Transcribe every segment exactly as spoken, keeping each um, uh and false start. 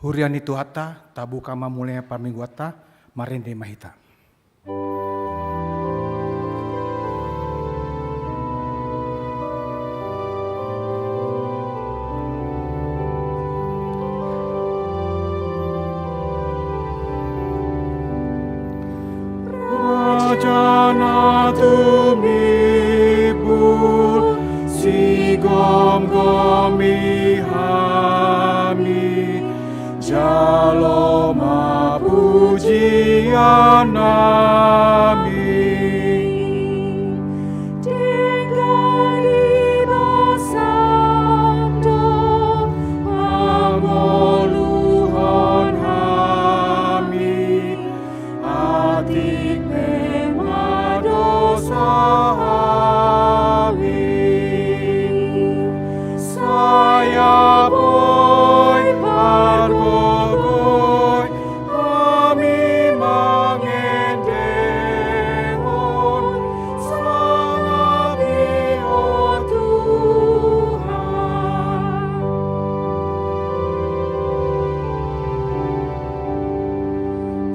Huria ni Tuhanta, tabuka ma mulai parmingguanta, marende ma hita. Raja na tumimul, sigomgomi hami, jalo ma pujiannami. Denggan ibasam do pangoluhon hami, atik pe madosa hami. Sai boi pargogoi hami mangendehon sangap i, o Tuhan.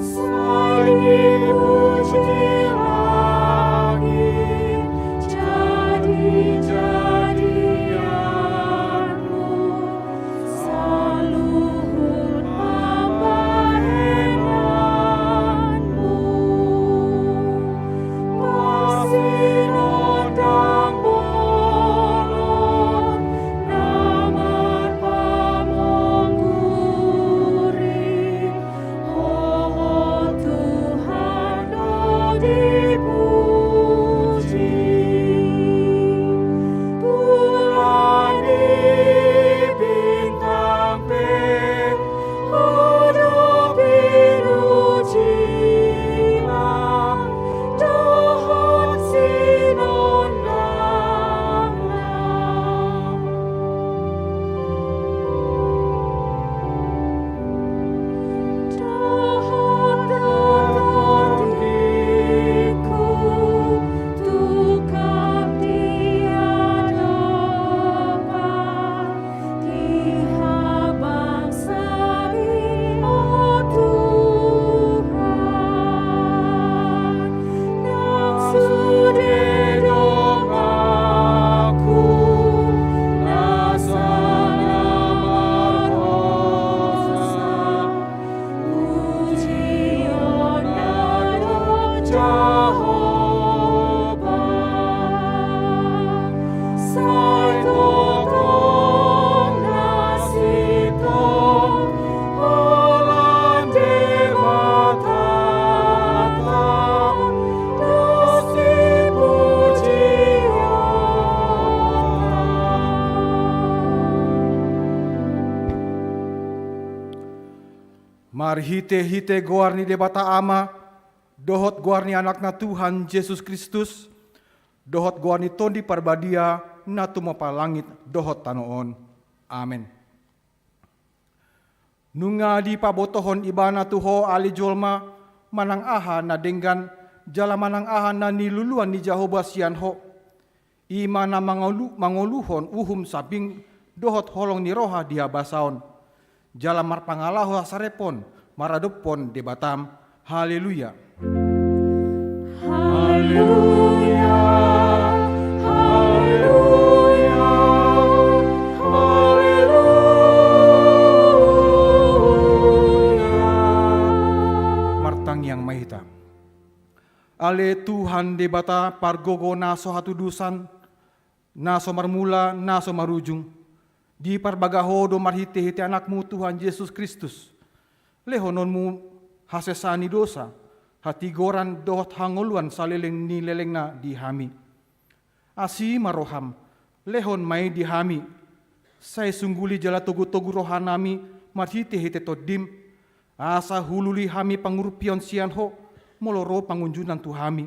Sai dipuji lagi jadi-jadianmu, saluhut pambahenanmu. Pasinondang bolon na marpamongguri, o Tuhan, do dipuji. Bulan i, bintang pe, o do pinujinami dohot sinondangna. Dohot tondingku, tungkap di adopan di habangsaan i, o Tuhan, nang sude donganku na sanga mardosa. Pujionna do Jahowa, sai tongtong na sintong holan Debatanta do sipujionta. Marhite-hite goar ni Debata Ama, dohot goar ni Anakna Tuhan Jesus Kristus, dohot goar ni Tondi Parbadia na tumompa langit dohot tano on. Amen. Nunga dipabotohon Ibana tu ho ale jolma, manang aha na denggan, jala manang aha na niluluan ni Jahowa sian ho. I ma na mangolu-, mangoluhon uhum sambing dohot holong ni roha di habasaon, jala marpangalaho hasarepon maradophon Debatam. Haleluya. Haleluya, haleluya, haleluya. Martangiang ma hita. Ale Tuhan Debata pargogo na so hatudosan, na so marmula, na so marujung, diparbaga ho do marhite-hite Anakmu Tuhan Jesus Kristus, lehononmu hasesaan ni dosa, hatigoran dohot hangoluan saleleng ni lelengna di hami. Asi ma roham, lehon ma i di hami, sai sungguli jala togu-togu rohanami marhite-hite Tondim, asa hulului hami pangurupion sian ho, molo ro pangunjunan tu hami.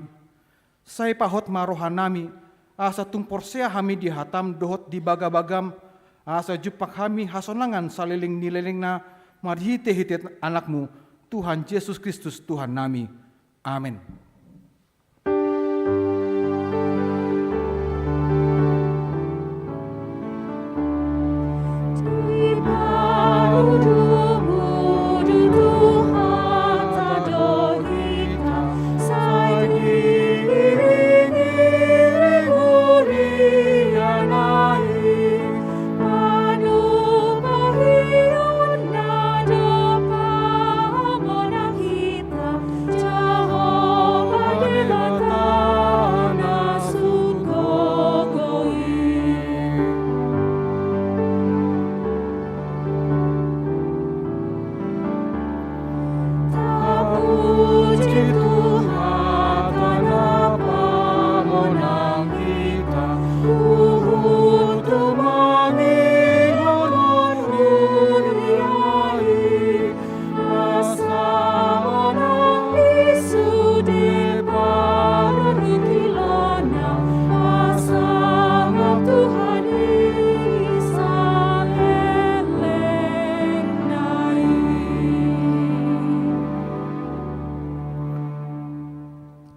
Sai pahot ma rohanami, asa tung porsea hami di hatam dohot di bagabagam, asa jumpang hami hasonangan saleleng ni lelengna marhite-hite Anakmu, Tuhan Jesus Kristus Tuhannami. Amen.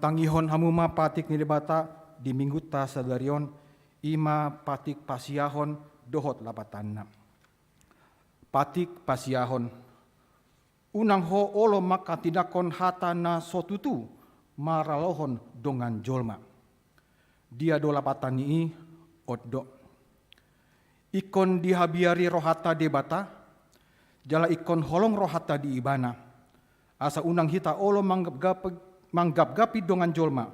Tangihon hamu ma patik ni Debata di minggunta sadari on, i ma patik pasiahon dohot lapatanna. Patik pasiahon. Unang ho olo manghatindanghon hata na so tutu maralohon dongan jolma. Dia do lapatan ni i? On do. Ingkon dihabiari rohanta Debata, jala ingkon holong rohanta di Ibana. Asa unang hita olo manggapgapi, manggapgapi dongan jolma,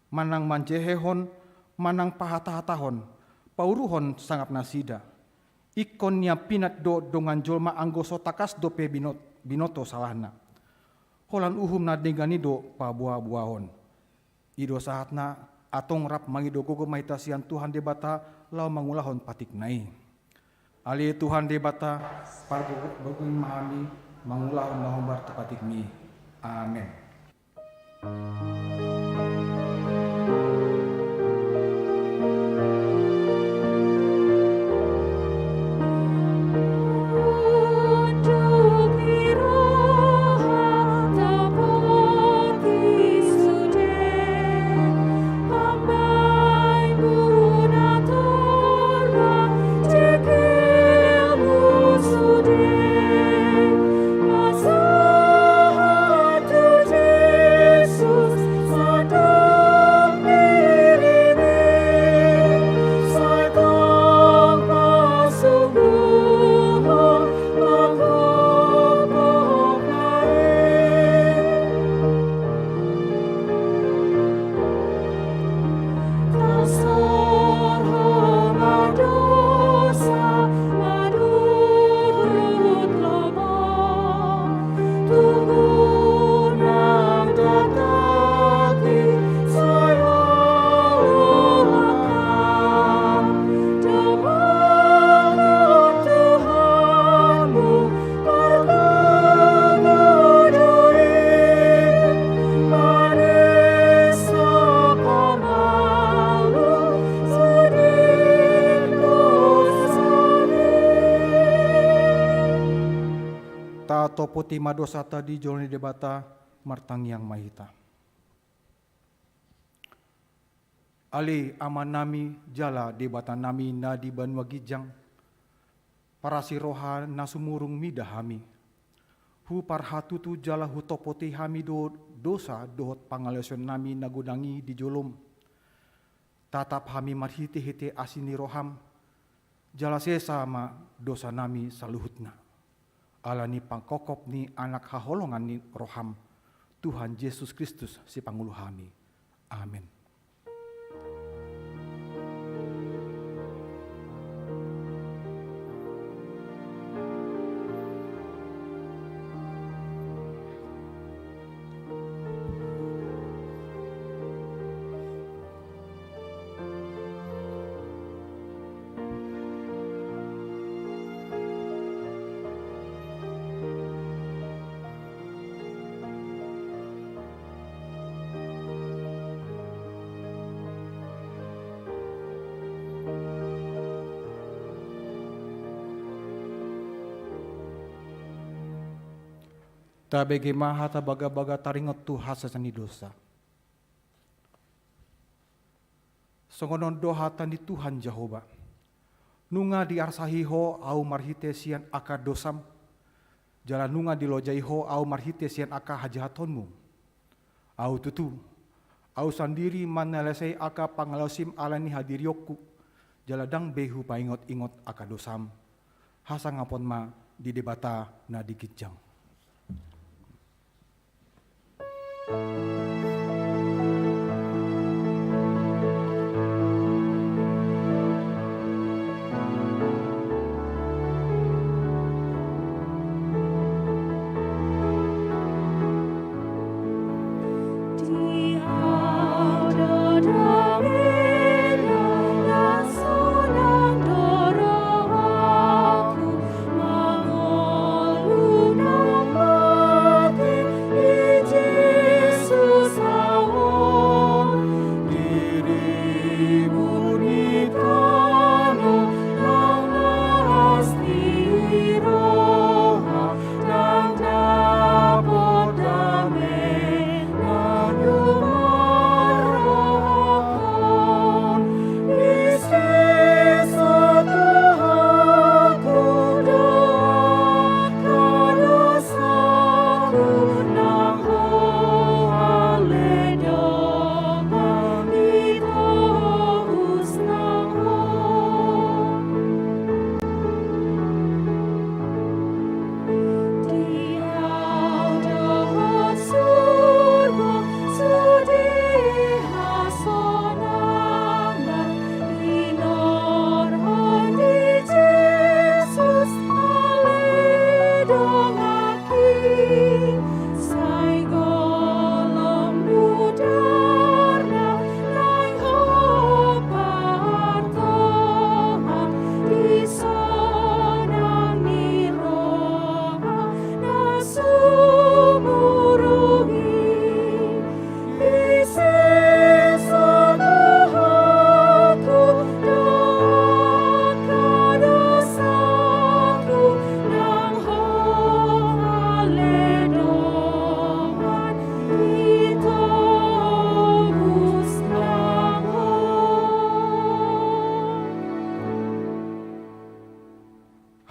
manang manjehehon, manang pahatahatahon, pauruhon sangap nasida. Ingkon niampinan do dongan jolma anggo so tangkas dope binot-, binoto salahna. Holan uhum na denggan i do paboaboahon. I do sahatna, antong rap mangido gogo ma hita sian Tuhan Debata laho mangulahon patikna i. Ale Tuhan Debata, pargogomi ma hami mangulahon na hombar tu patikmi. Amen. Tatopoti ma dosanta di jolo ni Debata, martangiang ma hita. Ale Amanami jala Debatanami na di banua ginjang, parasi roha na sumurung mida hami. Huparhatutu jala hutopoti hami do dosa dohot pangalaosionnami na godang i di jolom. Tatap hami marhitehite asi ni roham, jala sesa ma dosanami saluhutna. Ala ni pangkophop ni Anak haholongan ni roham, Tuhan Jesus Kristus Sipangolu hami. Amen. Tabege ma hata bagabaga taringot tu hasesaan ni dosa. Songon on do hata ni Tuhan Jahowa: Nunga diarsahi ho Ahu marhite sian angka dosam, jala nunga dilojai ho Ahu marhite sian angka hajahatonmu. Ahu tutu, Ahu sandiri manalesei angka pangalaosim ala ni hadirionku, jala ndang be hupaingotingot angka dosam. Hasangapon ma di Debata na di ginjang.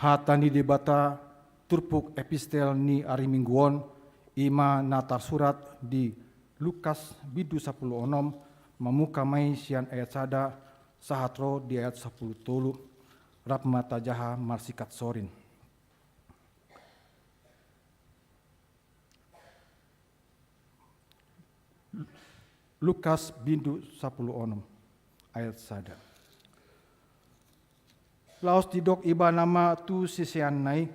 Hata ni Debata turpuk epistel ni ari Minggu on, i ma na tarsurat di Lukas bindu sampulu onom, mamungka ma i sian ayat sada sahat ro di ayat sampulu tolu, rap ma tajaha marsikat sorin. Lukas bindu sampulu onom ayat sada. Laos didok ibana ma tu siseanna i,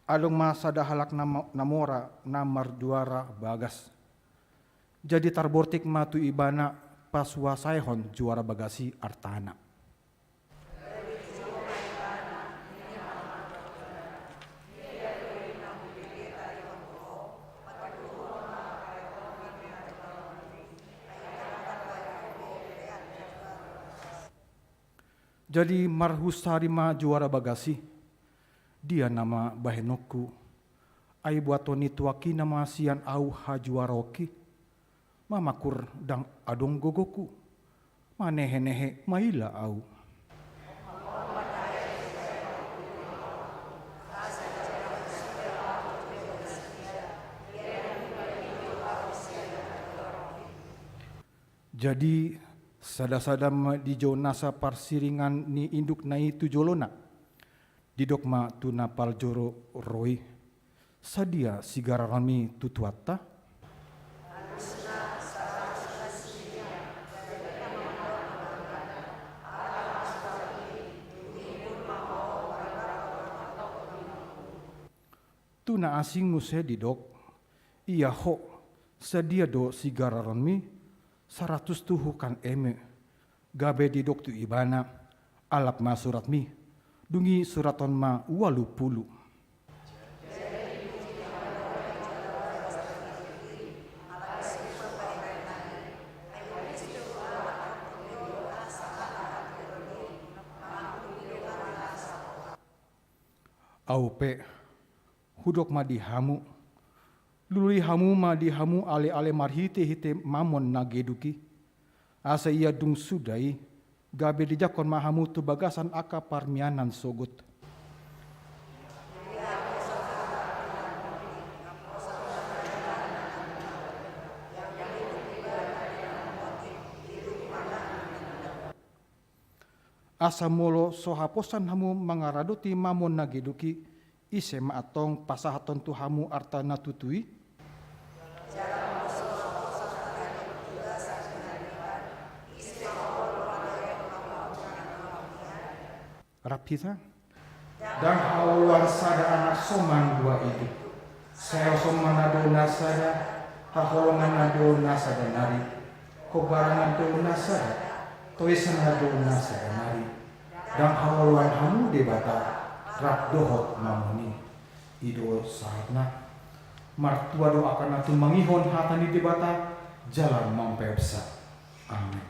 adong ma sada halak na ma-, na mora na marjuara bagas. Jadi tarbortik ma tu ibana pasuasaehon juara bagas i artana. Jadi marhusari ma juara bagas i, dia nama bahenonku, ai buaton ni tuak i nama sian ahu hajuaraonki. Mamangkur ndang adong gogoku, manehenehe maila ahu. Jadi sadasada ma dijou nasa parsiringan ni indukna i tu jolona. Didok ma tu na parjolo ro i, sadia sigararonmi tu tuanta? Tu na asing muse didok, ia ho, sadia do sigararonmi? Saratus tuhu kan eme. Gabe didok tu ibana, alap ma suratmi. Dung i suraton ma ualu pulu. Ahu pe, hudok ma di hamu, lului hamu ma di hamu aleale marhitehite mamon na geduk i, asa ia dung suda i gabe dijangkon ma hamu tu bagasan angka parmianan sogot. Asa molo so haposan hamu mangaradoti mamon na geduk i, ise ma antong pasahathon tu hamu arta na tutu i? Rap hita. Ndang haoloan sada anak soman dua induk. Saeoson ma na do na sada, haholongan na do na sada nari, hombarangan do na sada, toisan na do na sada nari. Ndang haoloan hamu Debata, rap dohot mamon i. I do sahatna. Martua do angka na tumangihon hata ni Debata, jala mampaeopsa. Amen.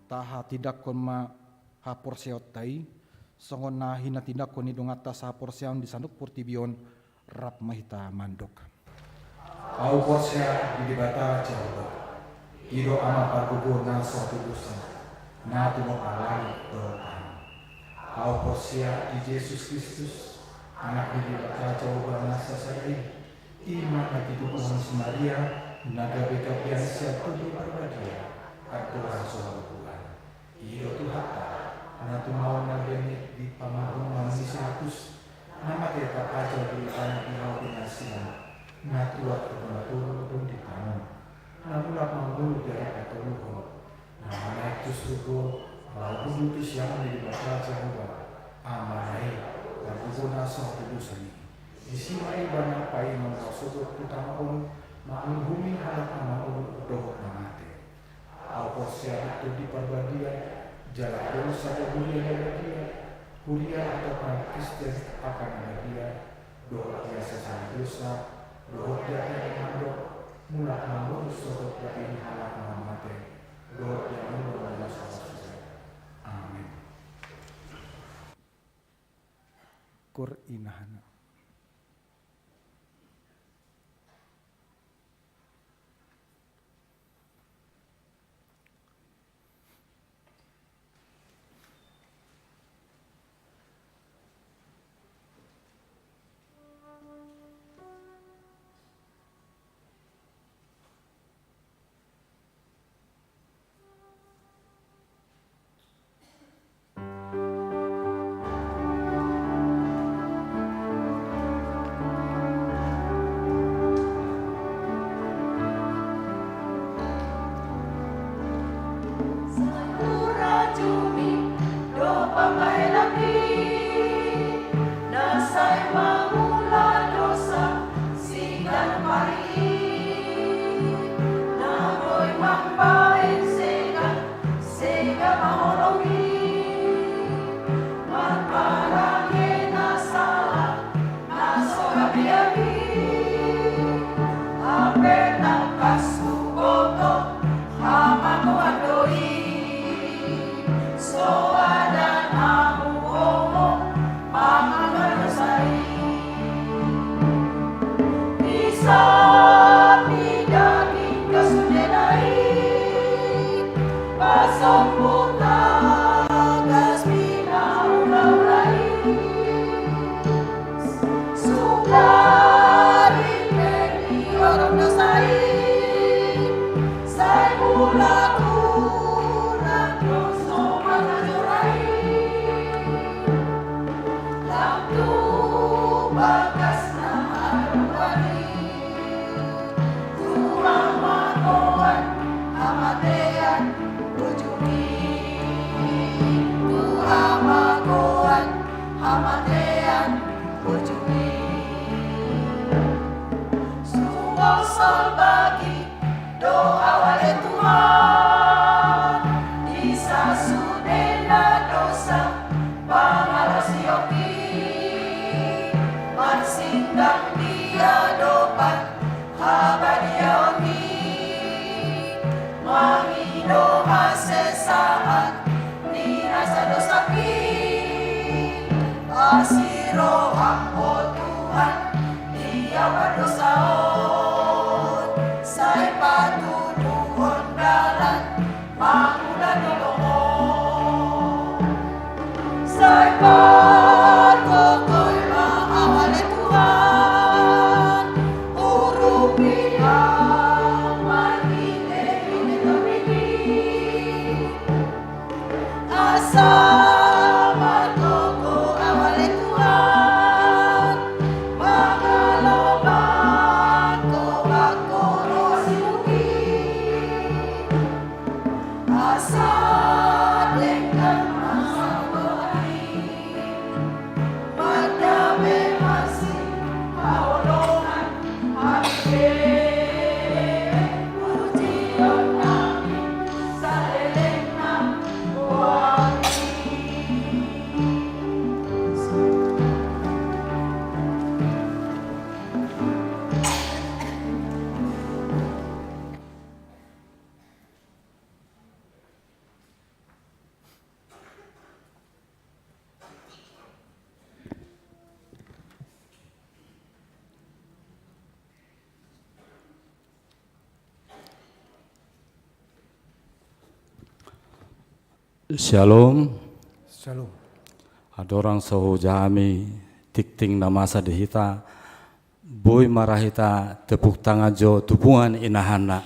Tahatindanghon ma haporseaonta i, songon na hinatindanghon ni donganta sahaporseaon di saluhut portibi on. Rap ma hita mandok. Ahu porsea di Debata Jahowa, i do Ama pargogo na so hatodosan, na tumompa langit dohot tano. Ahu porsea di Jesus Kristus, Anak ni Debata Jahowa na sasada i, i ma na tinodohon si Maria, na gabe gabean sian Tondi Parbadia, andorang so hamagoan. I do Tuhanta, na tumaon na bene di panguhuman ni si Pilatus, na mate tarpajal di tano di hau di na silang, na tuat tu na tolu dung di tano, na mulak mangolu di ari patoluhon, na manaek tu surgo, laho hundul tu siamun ni Debata Jahowa, Amana i, pargogo na so hatodosan i. Disi ma ibana paima laho sogot tu tano on, manguhumi halak na mangolu dohot na mate. Ahu porsea di Tondi Parbadia, jala di sada huria na badia, huria atau pangkisten angka na badia, dohot di hasesaan ni dosa, dohot di angka na mandok, mulak mangolu sogot di ari ni halak na mate, dohot di angka na mangolu sogot. Amin. Kur inahana. Sega maholongi, marparange na sala, na so gabe i. Hape tangkas huboto, hamagoan do i. Soada na huhohom, mangula dosa i. Di samping daging kasundena i, pasombu tagas pinaulaula i. Sugari pe di horong dosa i, sai mulak ulang do so manjora i. Lam tu bagas na haluan i, tu hamagoan hamatean ujung i, tu hamagoan hamatean ujung i. Sungkol solbagi do au ale Tuhan, di sasudena dosa pangalaosion i, marsinggang di adopan habadiaon i, mangido hasesaan ni nasa dosa i. Asi roham o Tuhan, di au pardosa on, sai patuduhon dalan mangula ni lomo. Sai pargogoi ma au ale Tuhan, urupi au marhitehite Tondi i. Asa margogo au ale Tuhan, mangalomangko bangko ro siluki. Asa denggan ma saurgoni, mandame masi haholongan hami be. Pujion nami salelengna. Shalom. Shalom. Andorang so hujaha hami tingting na masa di hita, boi ma ra hita tepuk tangan jo tu pungan inahanna.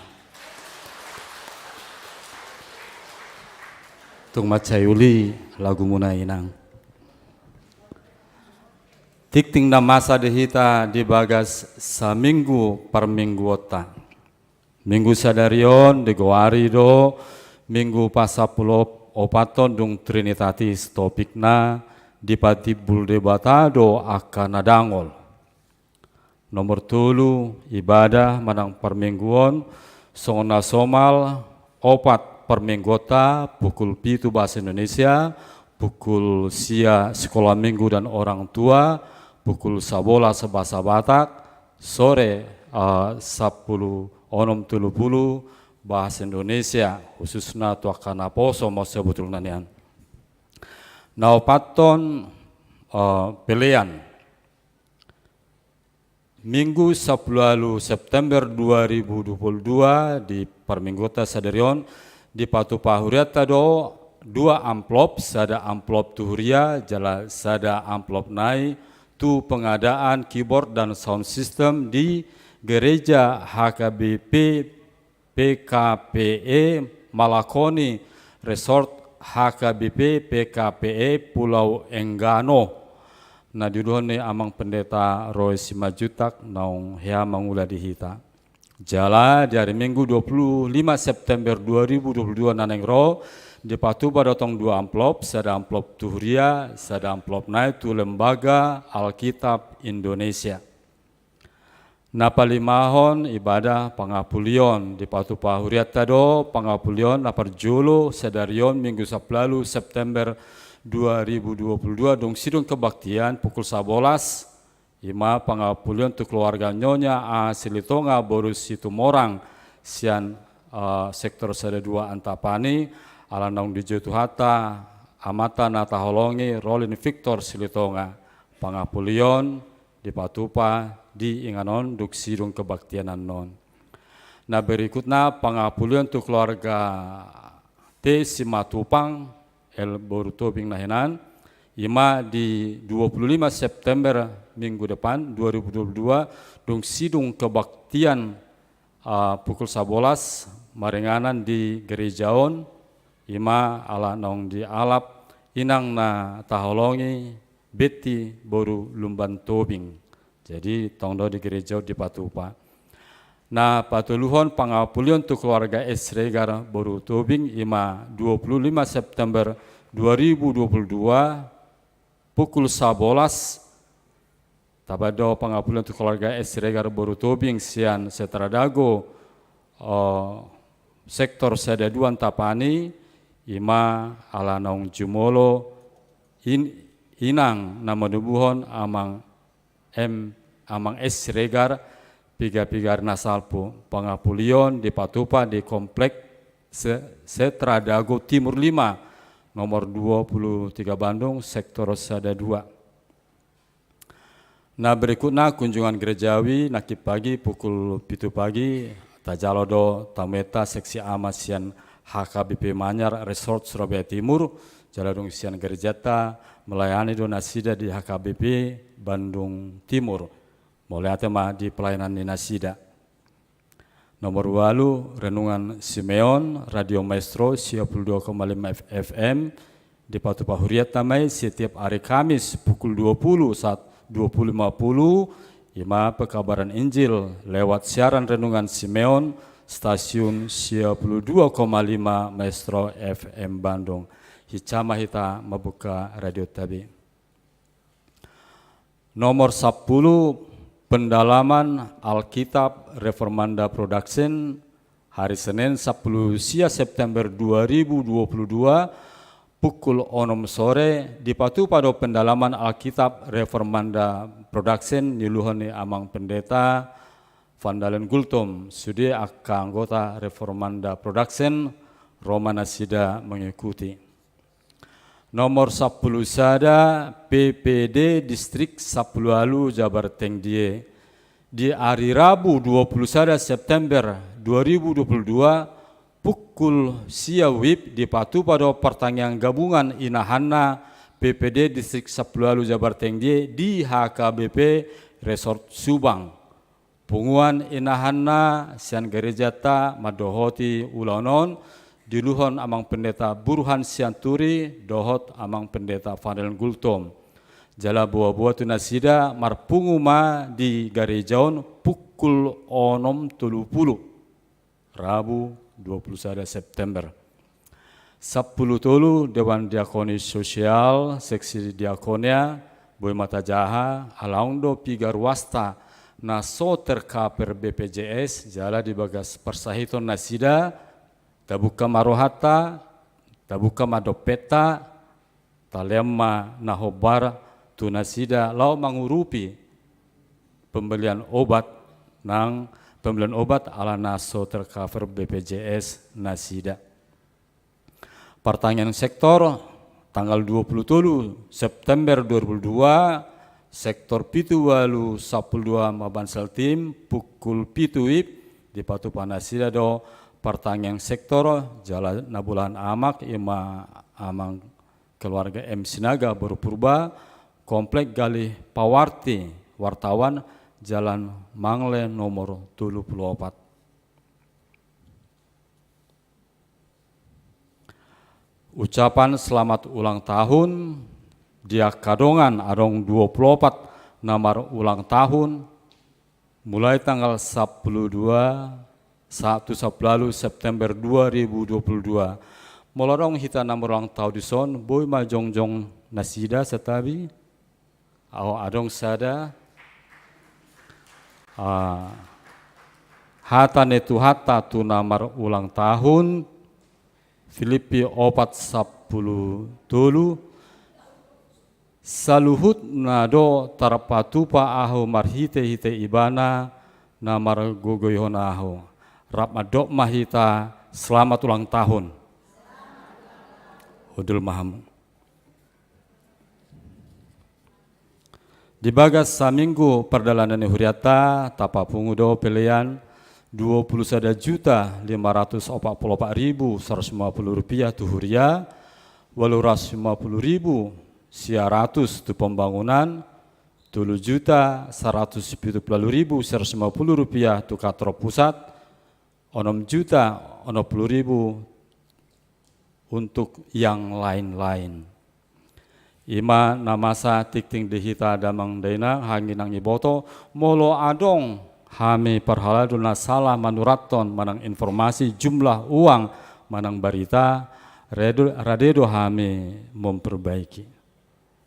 Tung mansai uli lagumuna, inang. Tingting na masa di hita di bagas saminggu parmingguonta. Minggu sadari on digoari do Minggu pasampulu opathon dung Trinitatis, topikna: Dipatimbul Debata do angka na dangol. Nomor tolu, ibadah manang parmingguon, songon na somal, opat parmingguonta, pukul pitu bahasa Indonesia, pukul sia sekolah minggu dan orang tua, pukul sabolas bahasa Batak, sore, eh, sampulu onom tolu pulu bahasa Indonesia, khususna tu angka naposo ma sebetulna nian. Na opathon, eh, pelean. Minggu sampulu ualu September dua ribu dua puluh dua, di parmingguonta sadari on, dipatupa hurianta do dua amplop, sada amplop tu huria jala sada amplop nai tu pengadaan keyboard dan sound system di Gereja H K B P P K P E Malakoni, Resort H K B P P K P E Pulau Enggano, na diuluhon ni Amang Pendeta Roy Simanjuntak, naung hea mangula di hita. Jala di ari Minggu dua puluh lima September dua ribu dua puluh dua na naeng ro, dipatupa do tong dua amplop, sada amplop tu huria, sada amplop nai tu Lembaga Alkitab Indonesia. Na palimahon, ibadah pangapulion, dipatupa hurianta do pangapulion na parjolo sadari on, Minggu sampulu ualu September dua ribu dua puluh dua, dung sidung kebaktian pukul sabolas, i ma pangapulion tu keluarga Nyonya A Silitonga boru Situmorang sian, eh, sektor sada dua Antapani, ala naung dijou Tuhanta amanta na taholongi Rolin Victor Silitonga. Pangapulion dipatupa di inganan on dung sidung kebaktian annon. Na berikutna, pangapulion tu keluarga T Simatupang, L boru Tobing na hinan, i ma di dua puluh lima September, minggu depan, dua ribu dua puluh dua, dung sidung kebaktian, ah, pukul sabolas maringanan di gereja on, i ma ala naung dialap inang na taholongi Betti boru Lumban Tobing. Jadi, tong do di gereja on dipatupa. Na patoluhon, pangapulion tu keluarga S Regar boru Tobing, i ma dua puluh lima September dua ribu dua puluh dua, pukul sabolas, tamba do pangapulion tu keluarga S Regar boru Tobing sian Setra Dago, eh, sektor sada dua Antapani, i ma ala naung jumolo in-, inang na manubuhon Amang M, Amang S Regar, piga-piga ari na salpu. Pangapulion dipatupa di komplek Se-, Setra Dago Timur lima, nomor dua puluh tiga Bandung, sektor sada dua. Na berikutna, kunjungan gerejawi, nangkin pagi pukul pitu pagi, tajalo do tamueta seksi ama sian H K B P Manyar Resort Surabaya Timur, jala dung sian gerejata melayani do nasida di H K B P Bandung Timur. Mauliate ma di pelayanan ni nasida. Nomor ualu, Renungan Simeon, Radio Maestro, sia pulu dua koma lima F-, F M, dipatupa hurianta ma i setiap ari Kamis pukul dua puluh saat dua puluh lima puluh, i ma pekabaran Injil lewat siaran Renungan Simeon, stasiun sia pulu dua koma lima Maestro F M Bandung. Hinsa ma hita mambuka radionta be. Nomor sampulu, pendalaman Alkitab Reformanda Production, hari Senin sampulu sia September dua ribu dua puluh dua, pukul onom sore, dipatupa do pendalaman Alkitab Reformanda Production, niuluhon ni Amang Pendeta Van Dalen Gultom, sude angka anggota Reformanda Production, ro ma nasida mengikuti. Nomor sampulu sada, P P D Distrik sampulu ualu Jabar Tengdie. Di ari Rabu dua puluh sada September dua ribu dua puluh dua, Pukul sia WIB dipatupa do partangiangan gabungan inahanna P P D Distrik Sampulu Ualu Jabar Tengge di H K B P Resort Subang. Punguan inahanna sian garejanta mandohoti ulaon on, diuluhon Amang Pendeta Burhan Sianturi dohot Amang Pendeta Fadel Gultom. Jala boa-boa tu nasida marpungu ma di gareja on pukul onom tolu pulu, Rabu dua pulu sada September. Sampulu tolu Dewan Diakoni Sosial Seksi Diakonia, boi ma tajaha, ala adong do piga ruasta na so tercover B P J S, jala di bagas parsahiton nasida, tabuka ma rohanta, tabuka ma dompetta, talean ma na hombar tu nasida laho mangurupi pembelian obat, nang pembelian obat ala na so tercover B P J S nasida. Partangiangan sektor, tanggal dua pulu tolu September dua ribu dua, sektor pitu ualu sampulu dua Mabansal Tim, pukul pitu WIB, dipatupa nasida do partangiangan sektor, jala na bolahan amak, ima amang keluarga M Sinaga boru Purba, Komplek Galih Pawarti, Wartawan, Jalan Mangle nomor tolu pulu opat. Ucapan selamat ulang tahun di angka dongan, adong dua pulu opat na marulang tahun, mulai tanggal sampulu dua, Sabtu sampulu ualu September dua ribu dua pulu dua. Molo adong hita na marulang tahun dison, boi ma jongjong nasida santabi. Aho adong sada. Ah, hata ni Tuhanta tu na marulang tahun, Filipi opat sampulu tolu, saluhutna do tarpatupa ahu marhite-hite Ibana na margogoihon ahu. Rap mandok ma hita, selamat ulang tahun. Hundul ma hamu. Di bagas saminggu pardalanan ni hurianta, tapapungu do pelean dua pulu sada juta lima ratus opat pulu opat ribu saratus lima pulu rupiah tu huria, ualu ratus lima pulu ribu sia ratus tu pembangunan, tolu juta saratus pitu pulu ualu ribu saratus lima pulu rupiah tu kantor pusat, onom juta onom pulu ribu untuk yang lain-lain. Ima na masa tingting di hita damang dainang, hangi nang iboto, molo adong hami parhalado na salah manurathon manang informasi jumlah uang manang barita, redo, rade do hami memperbaiki.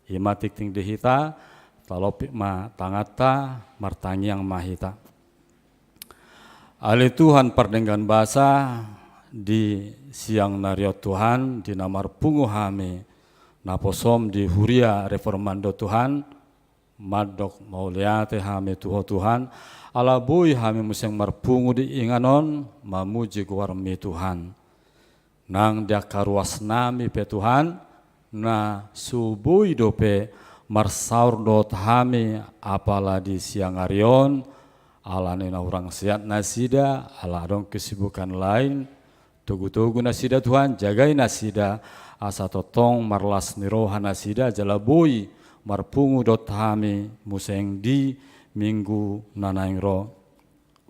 Ima tingting di hita, talompit ma tanganta, martangiang ma hita. Ale Tuhan pardenggan basa, di siang ni ari on Tuhan, di na marpungu hami naposom di huria reformando Tuhan, mandok mauliate hami tu Ho Tuhan, ala boi hami muse marpungu di inganan on, mamuji goarMi Tuhan. Nang di angka ruasnami pe Tuhan, na so boi dope marsaor dohot hami apala di siang ari on, ala ni na hurang sehat nasida, ala adong kesibukan lain, togu-togu nasida Tuhan, jagai nasida, asa tongtong marlas ni roha nasida, jala boi marpungu dohot hami muse di minggu na naeng ro.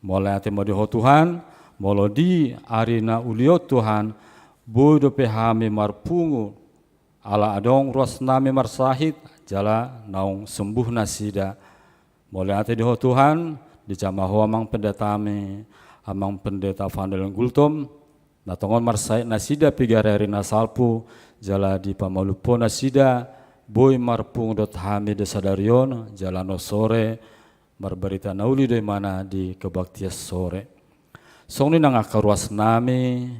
Mauliate ma di Ho Tuhan, molo di ari na uli on Tuhan, boi dope hami marpungu, ala adong ruasnami marsahit, jala naung sembuh nasida. Mauliate di Ho Tuhan, dijama Ho Amang Pendetami, Amang Pendeta Fandel Gultom, na tongon marsahit nasida piga ari-ari na salpu, jala dipamalum Ho nasida, boi marpungu dohot hami di sadari on, jala na sore, marbarita na uli do imana di kebaktian sore. Songon i nang angka ruasnami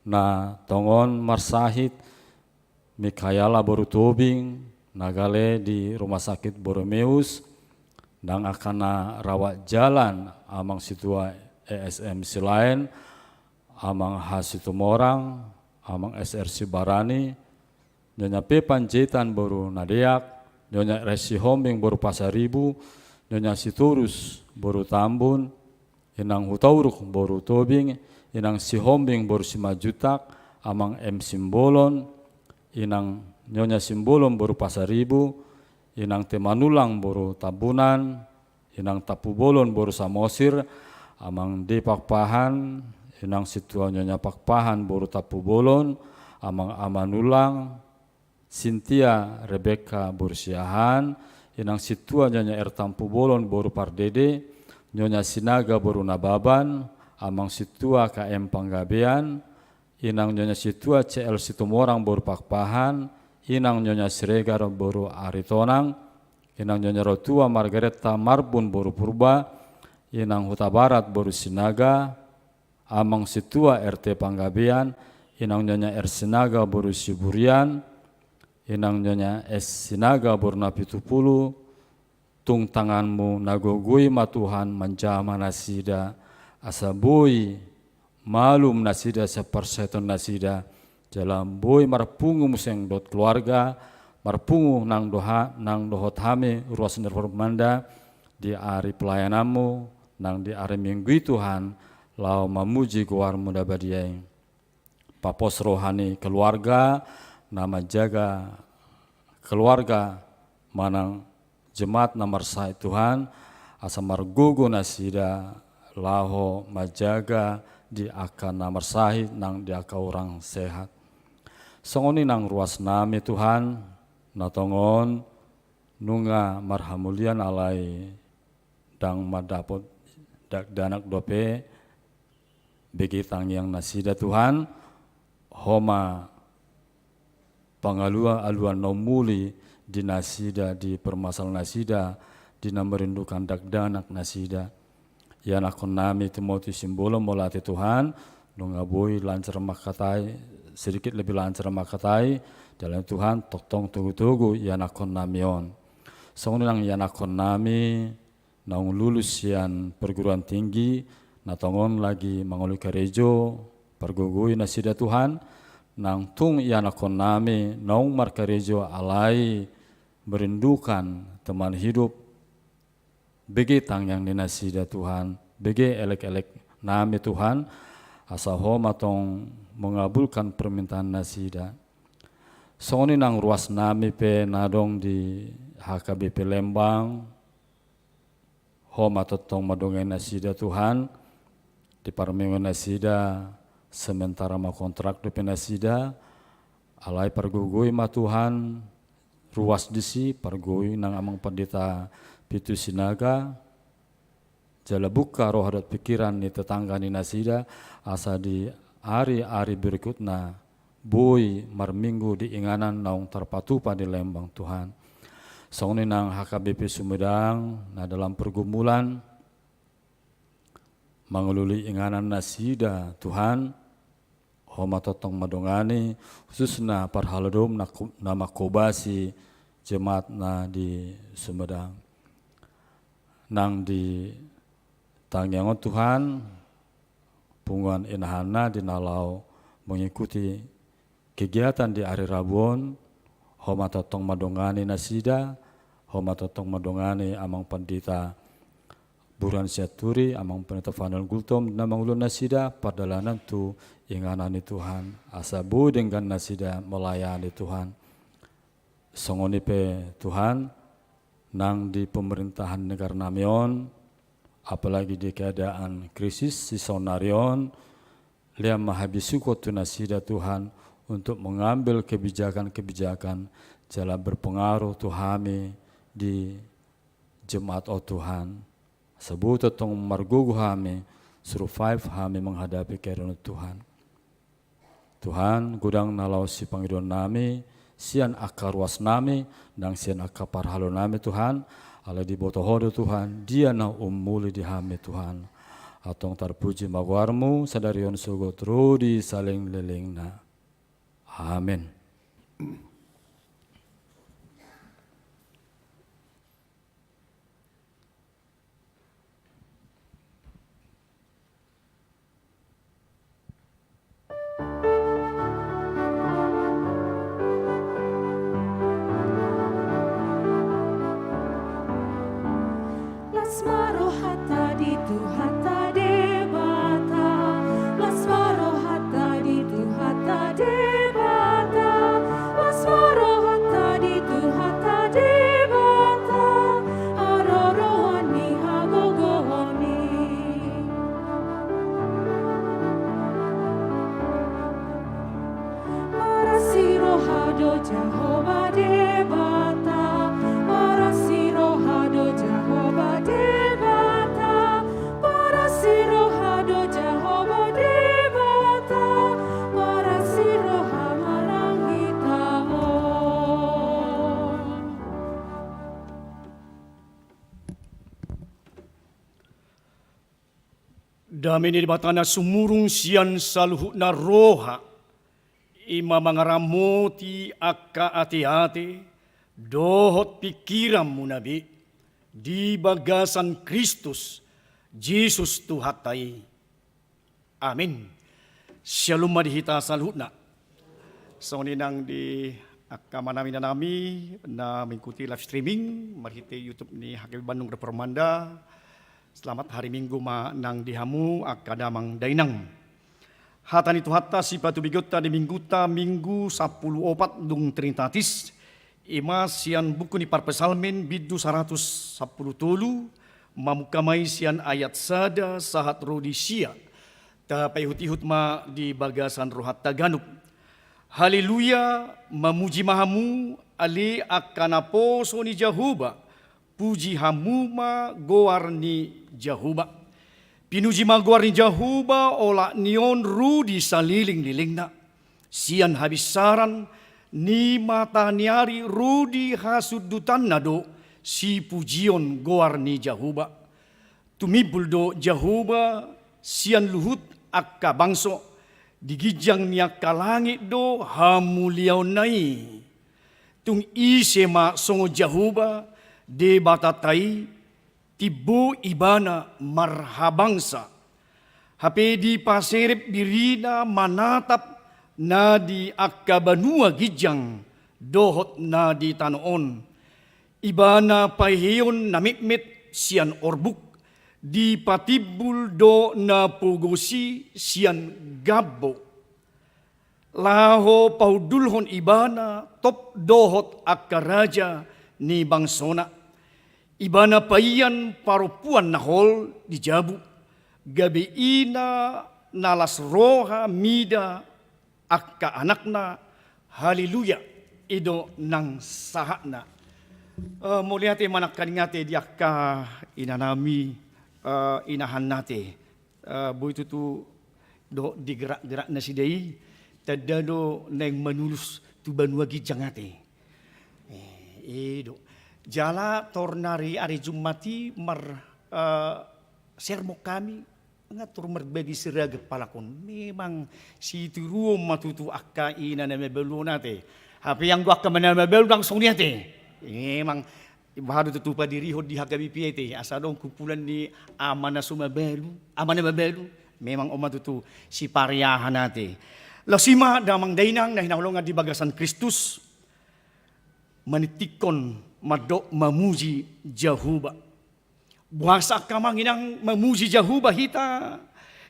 na tongon marsahit, Mikaela boru Tobing, na gale di Rumah Sakit Borromeus, nang angka na rawat jalan Amang Situa E S M Silaen, Amang H Situmorang, Amang S R Sibarani, Nyonya P Panjaitan boru Nadeak, Nyonya R S Sihombing boru Pasaribu, Nyonya Sitorus boru Tambun, Inang Hutauruk boru Tobing, inang Sihombing boru Simanjuntak, amang M Simbolon, inang Nyonya Simbolon boru Pasaribu, inang T Manullang boru Tambunan, inang Tampubolon boru Samosir, amang D Pakpahan, inang Sintua Nyonya Pakpahan boru Tampubolon, amang A Manullang, Sintia Rebekka boru Siahaan, inang Sintua Nyonya R Tampubolon boru Pardede, Nyonya Sinaga boru Nababan, amang Sintua K M Panggabean, inang Nyonya Sintua C L Situmorang boru Pakpahan, inang Nyonya Siregar boru Aritonang, inang Nyonya Rotua Margareta Marbun boru Purba, inang Hutabarat boru Sinaga, amang Sintua R T Panggabean, inang Nyonya R Sinaga boru Siburian, inang Nyonya S Sinaga boru Napitupulu, tung tanganmu na gogoi ma Tuhan manjama nasida, asa boi malum nasida sian parsahiton nasida, jala boi marpungu muse dohot keluarga, marpungu nang doha-, nang dohot hami ruas ni parmanda, di ari pelayananmu, nang di ari Minggu i Tuhan, laho mamuji goarmu na badia i. Papos roha ni keluarga, na manjaga keluarga manang jemaat na marsahit Tuhan, asa margogo nasida laho manjaga di angka na marsahit nang di angka urang sehat. Songon i nang ruas nami Tuhan, na tongon nunga marhamulian alai ndang mandapot dakdanak dope, bege tangiang nasida Tuhan, Ho ma pangalualuan na umuli di nasida, di permasalahan nasida, di na merindukan dakdanak nasida. Ianakhon nami Timothy Simbolon mauliate Tuhan, nunga boi lancar mangkatai, sedikit lebih lancar mangkatai, jala Tuhan tongtong togutogu ianakhon nami on. Songon i nang ianakhon nami, naung lulus sian perguruan tinggi, na tongon lagi mangoloi karejo, pargogoi nasida Tuhan, nang tung ianakhon nami naung markarejo alai merindukan teman hidup, bege tangiang ni nasida Tuhan, bege elek-elek nami Tuhan, asa Ho ma tong mengabulkan permintaan nasida. Songon i nang ruas nami pe na adong di H K B P Lembang, Ho ma tongtong mandongani nasida Tuhan, di parmingguan nasida, sementara ma kontrak dope nasida, alai pargogoi ma Tuhan, ruas disi, pargogoi nang amang pandita Pitu Sinaga, jala bungka roha dohot pikiran ni tetangga ni nasida, asa di ari-ari berikutna, boi marminggu di inganan naung tarpatupa di Lembang Tuhan. Songon i nang H K B P Sumedang, na dalam pergumulan, mangoloi inganan nasida Tuhan, Ho ma tongtong mandongani, khususna parhalado na, na mangkobasi jemaat na di Sumedang. Nang di tangiang on Tuhan, punguan inahanna di na laho mengikuti kegiatan di ari Rabu on, Ho ma tongtong mandongani nasida, Ho ma tongtong mandongani amang pandita Burhan Sianturi, amang pandita Fanel Gultom, na mangulahon nasida, pardalanan tu inganan ni Tuhan, asa boi denggan nasida melayani Tuhan. Songon i pe Tuhan, nang di pemerintahan negara nami on, apalagi di keadaan krisis di saonnari on, lehon ma habisuhon tu nasida Tuhan, untuk mengambil kebijakan-kebijakan jala berpengaruh tu hami di jemaat on Tuhan. Asa boi tongtong margogo hami, survive hami menghadapi keadaan on Tuhan. Tuhan, godang na laho sipangidoan nami, sian angka ruas nami, nang sian angka parhalado nami Tuhan, alai diboto Ho do Tuhan, dia na umuli di hami Tuhan. Antong tarpuji ma goarmu, sadari on sogot ro di salelenglelengna. Amen. Las ma rohanta di Tuhanta Debata, las Jahowa Debata, paras ni roha do Jahowa Debata, paras ni roha do Jahowa Debata, paras ni roha manang hita on. Dame ni Debata na sumurung sian saluhutna roha, i ma mangaramoti angka ateate dohot pingkiranmuna be di bagasan Kristus Jesus Tuhanta i. Amin. Syalom ma di hita saluhutna. Songon i nang di angka amanami inanami na mengikuti live streaming marhite YouTube ni H K B Bandung Repormanda. Selamat hari Minggu ma nang di hamu angka damang dainang. Hata ni Tuhanta sipatubegeonta di Mingguta, Minggu sampulu opat dung Trinitatis, i ma sian buku ni Parpsalmen bindu saratus sampulu tolu, mamungka ma i sian ayat sada sahat ro di sia. Tapaihutihut ma di bagasan rohanta ganup. Haleluya, mamuji ma hamu, ale angka naposo ni Jahowa, puji hamu ma goar ni Jahowa. Pinuji ma goar ni Jahowa, olat ni on rudi salelenglelengna. Sian habinsaran ni mata ni ari rudi hasundutanna do sipujion goar ni Jahowa. Tumimbul do Jahowa sian luhut angka bangso, di ginjang ni angka langit do hamuliaonna i. Tung ise ma songon Jahowa, Debatanta i, timbo Ibana marhabangsa. Hape dipaserep dirina manatap na di angka banua ginjang dohot na di tano on. Ibana paheheon na metmet sian orbuk, dipatimbul do na pogos i sian gambo. Laho pahundulhon Ibana top dohot angka raja ni bangsona. Ibana paian parompuan na hol di jabu, gabe ina na las roha mida angka anakna. Haleluya. I do nang sahatna. Eh, mauliate ma nangkaning ate di angka inanami, eh, inahannate. Eh, boi tutu dohot di gerak-gerak nasida i, tanda do naeng manulus tu banua ginjang ate. Eh, i do. Jala tor na ari, ari Jumat i mar, eh, sermon hami, nga tor marbagi seragam halak on. Memang sitiruon ma tutu angka ina na mabalu on ate. Hape anggo angka na mabalu ndang songon i ate. Memang bahat do tutu padirihon di H K B P ate, asa adong kumpulan ni ama na so mabalu, ama na mabalu, memang on ma tutu sipareahan ate. Laos i ma damang dainang na hinaholongan di bagasan Kristus, maningtinghon mandok mamuji Jahowa. Boasa angka amang inang mamuji Jahowa hita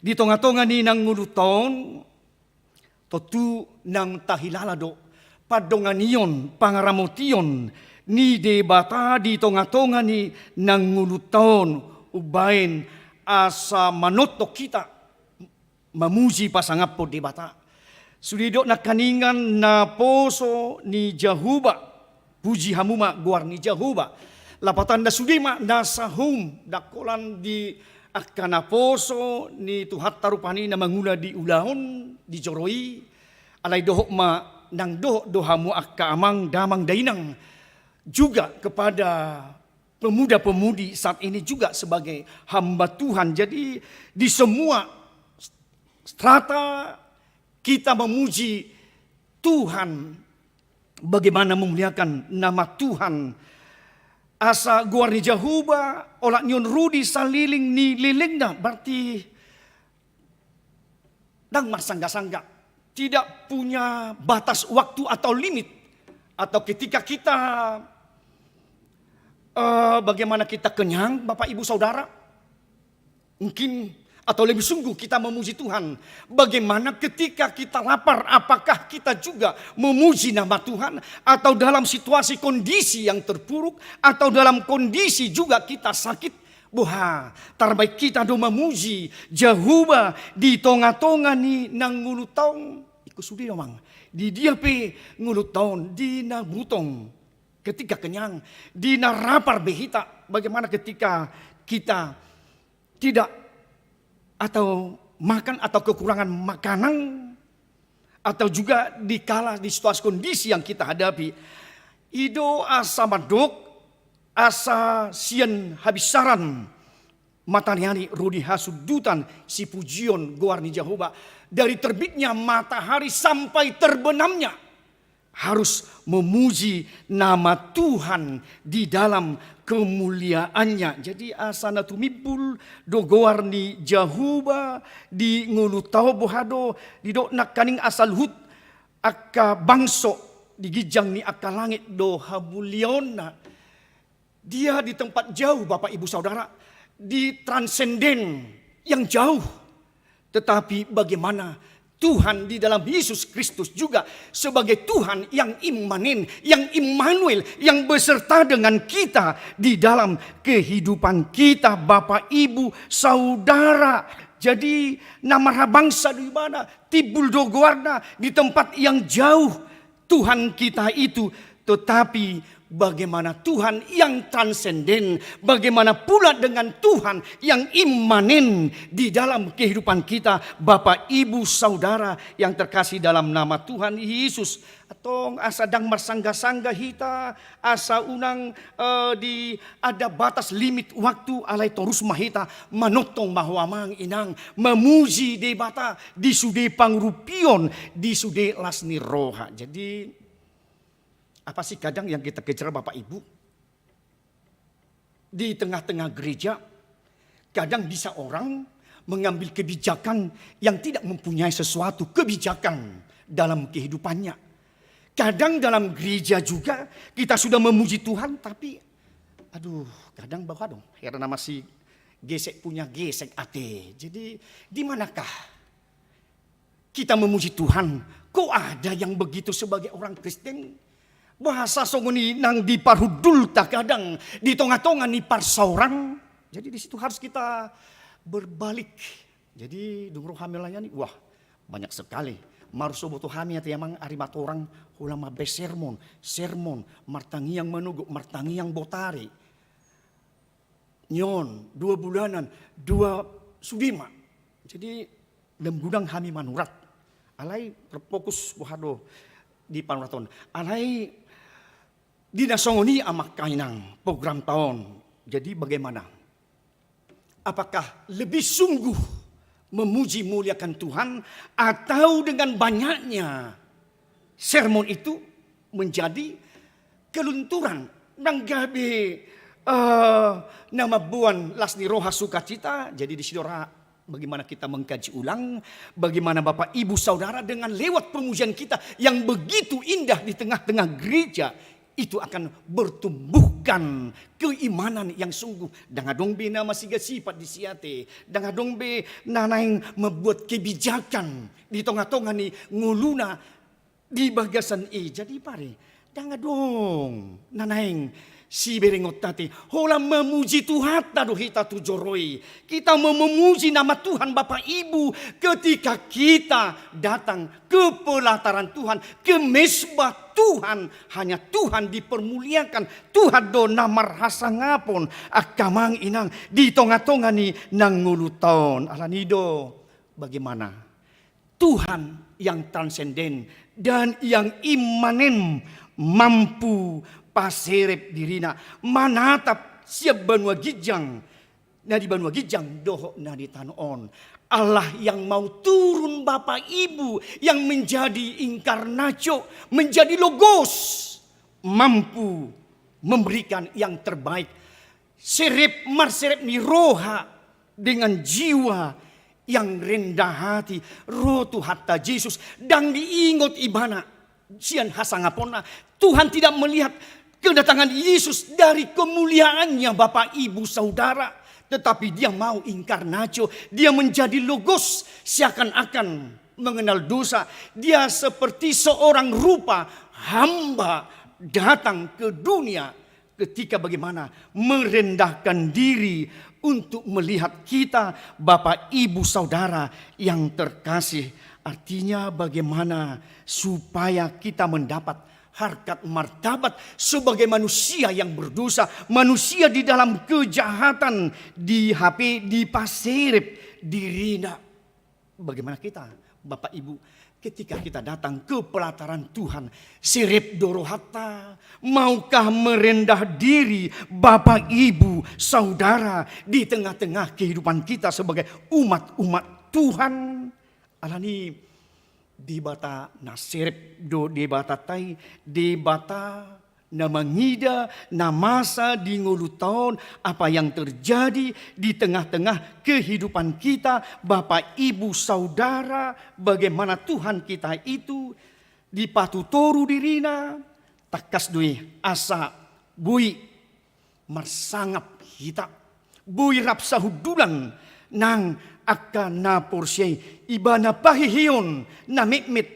di tonga-tonga ni nangolunta on? Tontu nang tahilala do pandonganion, pangaramotion ni Debata di tonga-tonga ni nangolunta on, umbaen asa manongtong hita mamuji pasangaphon Debata. Sude didok nangkaningan naposo ni Jahowa. Puji hamu ma goar ni Jahowa. Lapatanna sude ma na sahoum, ndang holan di angka naposo ni Tuhanta rupani na mangula di ulaon, di joro i. Alai dohot ma, nang dohot do hamu angka amang damang dainang, juga kepada pemuda-pemudi saat ini juga sebagai hamba Tuhan. Jadi di semua strata kita memuji Tuhan, bagaimana memuliakan nama Tuhan. Asa goar ni Jahowa, olat ni on rudi saleleng ni lelengna, berarti ndang marsangga-sangga, tidak punya batas waktu atau limit, atau ketika kita, eh, bagaimana kita kenyang, Bapak Ibu Saudara, mungkin, atau lebih sungguh kita memuji Tuhan. Bagaimana ketika kita lapar, apakah kita juga memuji nama Tuhan? Atau dalam situasi kondisi yang terpuruk, atau dalam kondisi juga kita sakit, boha, tarbaen hita do mamuji Jahowa di tonga-tonga ni nangolunta on. Ingkon sude do, Amang. Di dia pe ngolunta on, di na butong, ketika kenyang, di na rapar be hita, bagaimana ketika kita tidak, atau makan atau kekurangan makanan, atau juga dikala di situasi kondisi yang kita hadapi, i do asa mandok, asa sian habinsaran mataniari ro di hasundutan sipujion goar ni Jahowa, dari terbitnya matahari sampai terbenamnya, harus memuji nama Tuhan di dalam kemuliaan-Nya. Jadi asa na tumimbul do goar ni Jahowa di ngolunta on, boha do didok nangkaning, asa luhut angka bangso, di ginjang ni angka langit do hamuliaonna. Dia di tempat jauh, Bapak, Ibu, Saudara, di transenden yang jauh. Tetapi bagaimana Tuhan di dalam Yesus Kristus juga sebagai Tuhan yang imanen, yang Immanuel, yang beserta dengan kita di dalam kehidupan kita, Bapak, Ibu, Saudara. Jadi, na marhabangsa do ibana, timbul do goarna di tempat yang jauh. Tuhan kita itu, tetapi bagaimana Tuhan yang transenden, bagaimana pula dengan Tuhan yang imanen di dalam kehidupan kita, Bapak, Ibu, Saudara yang terkasih dalam nama Tuhan Yesus. Antong asa ndang marsangga-sangga hita, asa unang, eh, di ada batas limit waktu, alai torus ma hita manongtong ma ho, Amang Inang, mamuji Debata di sude pangurupion, di sude las ni roha. Jadi, apa sih kadang yang kita kejar, Bapak Ibu? Di tengah-tengah gereja, kadang bisa orang mengambil kebijakan yang tidak mempunyai sesuatu kebijakan dalam kehidupannya. Kadang dalam gereja juga kita sudah memuji Tuhan, tapi, aduh, kadang, boha do, heran sama si gesek punya gesek ate. Jadi, di manakah kita memuji Tuhan? Kok ada yang begitu sebagai orang Kristen? Bahasa songon i nang diparhundulta kadang di tonga-tonga ni parsaoran. Jadi di situ harus kita berbalik. Jadi dung ro hami melayani, wah, banyak sekali. Marsoboto hami ate, Amang, ari matorang, holan mambaen sermon, sermon, martangiang manogot, martangiang botari. Nion, dua bulanan, dua sude ma. Jadi, lam godang hami manurat. Alai terfokus, boha do, di panuratan. Alai di na songon i, Amang Inang, programta on. Jadi bagaimana? Apakah lebih sungguh memuji muliakan Tuhan, atau dengan banyaknya sermon itu menjadi kelunturan, nang gabe, eh, na mamboan las ni roha, sukacita. Jadi di situ ora, bagaimana kita mengkaji ulang, bagaimana Bapak Ibu Saudara dengan lewat pemujian kita yang begitu indah di tengah-tengah gereja, itu akan bertumbuhkan keimanan yang sungguh. Ndang adong be na masiga sipat disi ate, ndang adong be na naeng mambuat kebijakan di tonga-tonga ni ngoluna di bagasan i. Jadi pare, ndang adong na naeng siberengonta ate, holan mamuji Tuhanta do hita tu joro i. Kita mau memuji nama Tuhan, Bapak Ibu, ketika kita datang ke pelataran Tuhan, ke mesbah Tuhan, hanya Tuhan dipermuliakan, Tuhan do na marhasangapon, angka Amang Inang, di tonga-tonga ni na ngolunta on. Alani i do, bagaimana Tuhan yang transenden dan yang imanen mampu paserep dirina, manatap sian banua ginjang, na di banua ginjang dohot na di tano on. Allah yang mau turun, Bapak Ibu, yang menjadi inkarnatio, menjadi logos, mampu memberikan yang terbaik. Serep, marserep ni roha dengan jiwa yang rendah hati, ro Tuhanta Jesus, ndang diingot ibana sian hasangaponna. Tuhan tidak melihat kedatangan Yesus dari kemuliaannya, Bapak, Ibu, Saudara, tetapi Dia mau inkarnatio, Dia menjadi logos, seakan-akan mengenal dosa. Dia seperti seorang rupa hamba datang ke dunia, ketika bagaimana merendahkan diri untuk melihat kita, Bapak, Ibu, Saudara yang terkasih. Artinya, bagaimana supaya kita mendapat harkat martabat sebagai manusia yang berdosa, manusia di dalam kejahatan, di hape dipaserep dirina. Bagaimana kita, Bapak Ibu, ketika kita datang ke pelataran Tuhan, serep do rohanta, maukah merendah diri, Bapak Ibu, Saudara, di tengah-tengah kehidupan kita sebagai umat-umat Tuhan? Alani Debata na serep do Debatanta i, Debata na mangida na masa di ngolunta on, apa yang terjadi di tengah-tengah kehidupan kita, Bapak, Ibu, Saudara, bagaimana Tuhan kita itu dipatutoru dirina, tangkas do i asa boi marsangap hita. Boi rap sahundulan nang angka na porsea i, ibana paheheon na metmet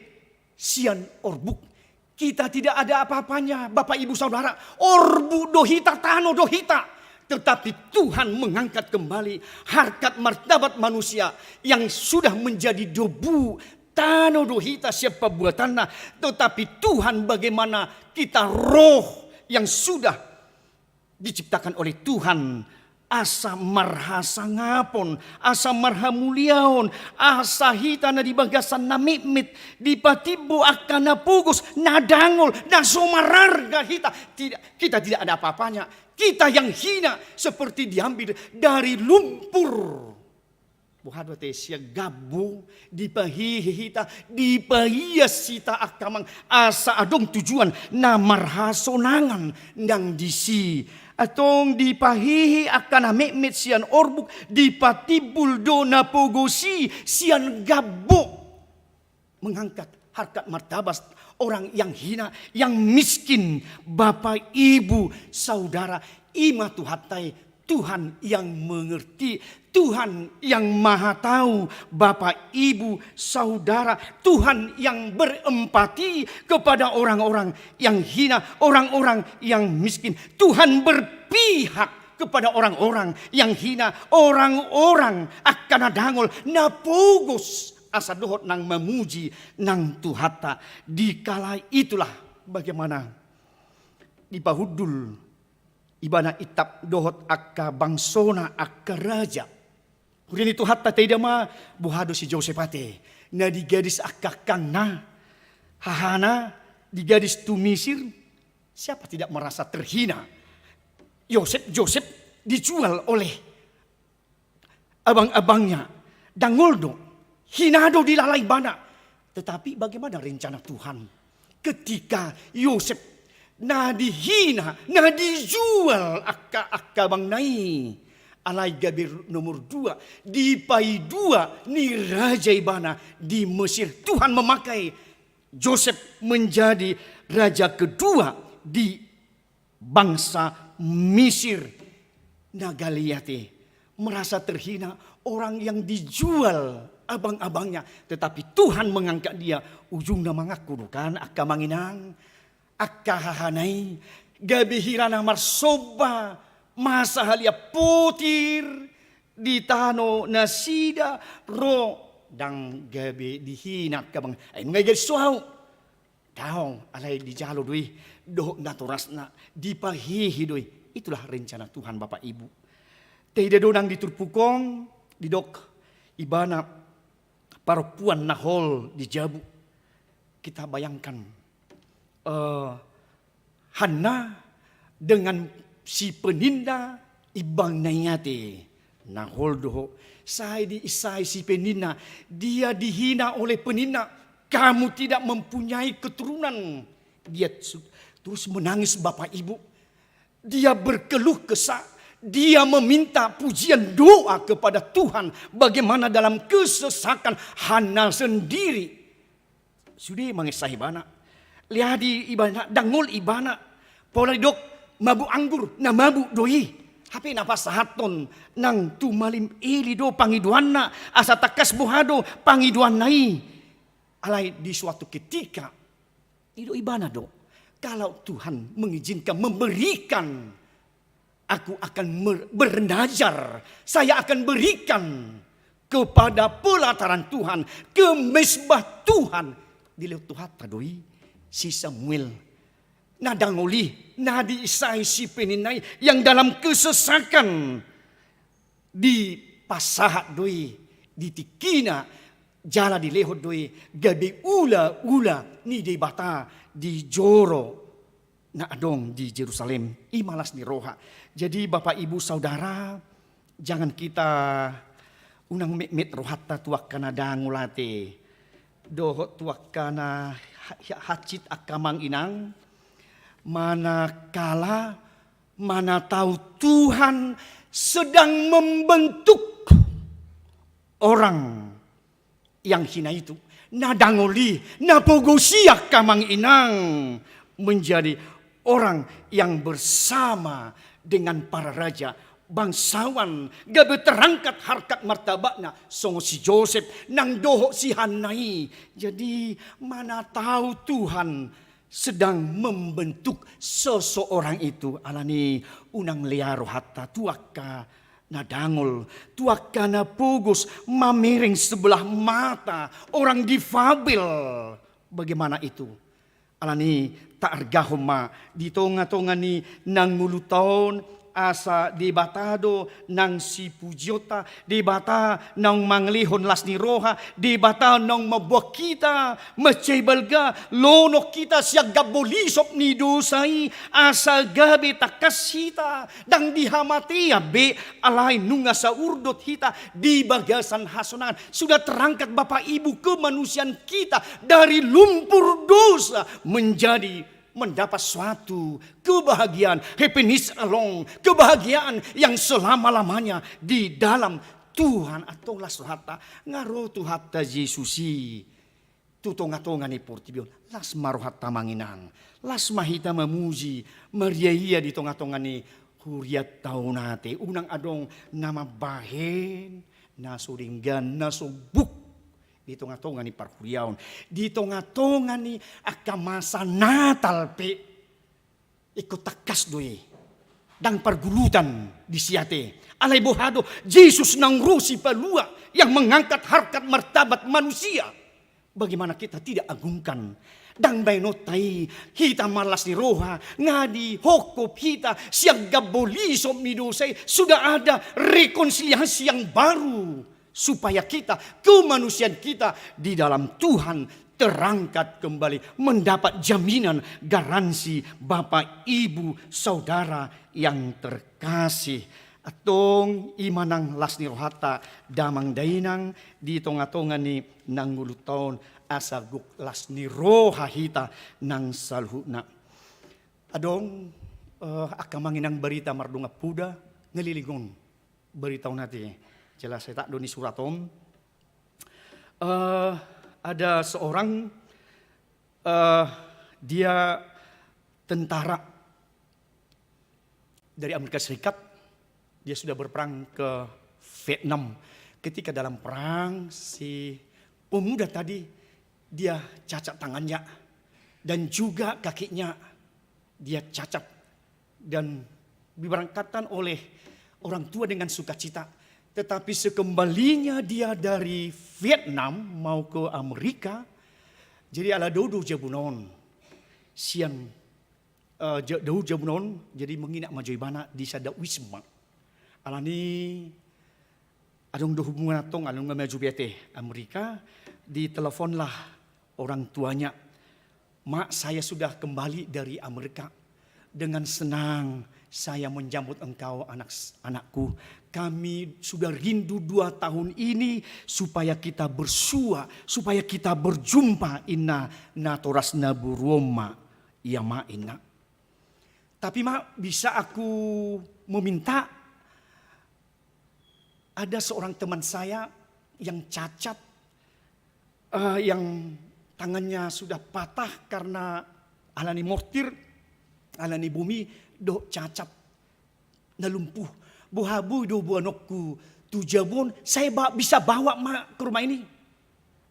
sian orbuk. Kita tidak ada apa-apanya, Bapak Ibu Saudara. Orbuk do hita, tano do hita. Tetapi Tuhan mengangkat kembali harkat martabat manusia yang sudah menjadi debu. Tano do hita sian perbuatanna, tetapi Tuhan, bagaimana kita roh yang sudah diciptakan oleh Tuhan, asa marhasangapon, asa marhamuliaon, asa hita na di bagasan na metmet, dipatimbo angka na pogos, na dangol, na so mararga hita. Tidak, kita tidak ada apa-apanya. Kita yang hina seperti diambil dari lumpur. Boha do ate, sian gambo dipahehe hita, dipaias hita angka amang, asa adong tujuan na marhasonangan nang disi. Antong dipahehe angka na metmet sian orbuk, dipatimbul do na pogos i sian gambo. Mengangkat harkat martabat orang yang hina, yang miskin, Bapak, Ibu, Saudara, i ma Tuhanta i, Tuhan yang mengerti, Tuhan yang Maha Tahu, Bapak, Ibu, Saudara, Tuhan yang berempati kepada orang-orang yang hina, orang-orang yang miskin. Tuhan berpihak kepada orang-orang yang hina, orang-orang angka na dangol, na pogos, asa dohot nang mamuji nang Tuhanta. Di kala itulah bagaimana dipahundul ibana Ishak dohot angka bangsona, angka raja. Huria ni Tuhanta, taida ma boha do si Josep ate, na digadis angka angkangna, hahana digadis tu Misir. Siapa tidak merasa terhina? Josep, Josep dijual oleh abang-abangnya, dangol do, hina do, dilala ibana. Tetapi bagaimana rencana Tuhan? Ketika Yosep na dihina, na dijual angka, angka abangna i, alai gabe nomor dua, dipaidua ni raja ibana di Mesir. Tuhan memakai Josep menjadi raja kedua di bangsa Misir. Na gale i ate, merasa terhina, orang yang dijual abang-abangnya, tetapi Tuhan mengangkat dia. Ujungna mangaku do kan angka amang inang, angka hahana i, gabe hira na marsomba, masa haliang potir di tano nasida ro, ndang gabe dihina angka abang. Ai nunga i gadis so au. Daong, alai dijalo do i dohot natorasna, dipahehe do i. Itulah rencana Tuhan, Bapak Ibu. Taida do nang di turpuk on, didok ibana parompuan na hol di jabu. Kita bayangkan, eh, Hanna dengan si Peninna, ibangna i ate, na hol do ho. Sai diinsai si Peninna, dia dihina oleh Peninna, kamu tidak mempunyai keturunan. Dia su-, terus menangis, Bapak Ibu. Dia berkeluh kesah, dia meminta pujian doa kepada Tuhan, bagaimana dalam kesesakan Hanna sendiri. Sude manginsai ibana. Leadi ibana, dangol ibana. Pola didok mabuk anggur, na mabuk do i. Hape na pasahathon nang tu malim Eli do pangidoanna, asa tangkas boha do pangidoanna i. Alai di suatu ketika, didok ibana do, kalau Tuhan mengizinkan, memberikan, aku akan mer-, bernazar, saya akan berikan kepada pelataran Tuhan, ke mezbah Tuhan. Dilehon Tuhanta do i si Samuel. Na dangol i, na diisai si Penina i, yang dalam kesesakan dipasahat do i di tingkina, jala dilehon do i gabe ulaula ni Debata di joro na adong di Jerusalem. I ma las ni roha. Jadi, Bapak, Ibu, Saudara, jangan kita unang metmet rohanta tu angka na dangol ate dohot tu angka na ha-, hansit, angka amang inang, manakala, mana tahu Tuhan sedang membentuk orang yang hina itu, na dangol i, na pogos i, angka amang inang, menjadi orang yang bersama dengan para raja, bangsawan, gabe terangkat harkat martabatna, songon si Josep nang dohot si Hanna i. Jadi, mana tahu Tuhan sedang membentuk seseorang itu. Alani i, unang lea rohanta tu angka na dangol, tu angka na pogos, mamereng sebelah mata, orang difabel. Bagaimana itu? Alani i, taargahon ma di tongatonga ni na ngolunta on, asa Debata do nang sipujionta, Debata naung mangalehon las ni roha, Debata naung mambuat hita mansai balga, loas hita sian gambo lisop ni dosa i, asa gabe tangkas hita, ndang di hamatean be, alai nunga saurdot hita di bagasan hasonangan. Sudah terangkat, Bapak Ibu, kemanusiaan kita dari lumpur dosa menjadi, mendapat suatu kebahagiaan, happiness along, kebahagiaan yang selama-lamanya di dalam Tuhan. Antong las rohanta, nga ro Tuhanta Jesus i tu tongatonga ni portibi on. Las ma rohanta, amang inang. Las ma hita mamuji, mariaia di tongatonga ni hurianta on ate. Unang adong na mambahen na so denggan, na so buk di tongatonga ni parhuriaon, di tongatonga ni angka masa Natal pe. Ingkon tangkas do i, ndang pargulutan disi ate. Alai boha do, Jesus naung ro sipalua yang mengangkat harkat martabat manusia. Bagaimana kita tidak agungkan? Ndang baenonta i, hita ma las ni roha, nga dihophop hita sian gambo lisop ni dosa i, sudah ada rekonsiliasi yang baru. Supaya kita, kemanusiaan kita di dalam Tuhan terangkat kembali, mendapat jaminan, garansi, Bapak, Ibu, Saudara yang terkasih. Antong i ma nang las ni rohanta, damang dainang, di tongatonga ni na ngolunta on, asa gok las ni roha hita nang saluhutna. Adong, eh, angka amang inang, barita mardongan poda ngalilingkon barita on ate. Jelas, cetak do nisurat on. Eh, ada seorang, eh, dia tentara dari Amerika Serikat, dia sudah berperang ke Vietnam. Ketika dalam perang, si pemuda tadi, dia cacat tangannya dan juga kakinya, dia cacat dan diberangkatkan oleh orang tua dengan sukacita. Tetapi sekembalinya dia dari Vietnam mau ke Amerika, jadi ala dao do jabuna on sian, eh, ja-, dao jabuna on, jadi menginap ma jo ibana di sada wisma. Alani adong do hubungan antong, alani nga maju be ate Amerika, diteleponlah orang tuanya, "Mak, saya sudah kembali dari Amerika. Dengan senang saya menjemput engkau, anak, anakku. Kami sudah rindu dua tahun ini supaya kita bersua, supaya kita berjumpa," ninna natorasna boru on, "Mak." "Iya, Mak," ninna. "Tapi, Mak, bisa aku meminta, ada seorang teman saya yang cacat, eh, yang tangannya sudah patah karena alani mortir, alani bom i, dohot cacat na lumpuh. Boha boi do boanonku tu jabu on, saya ba-, bisa bawa, Mak, ke rumah ini?"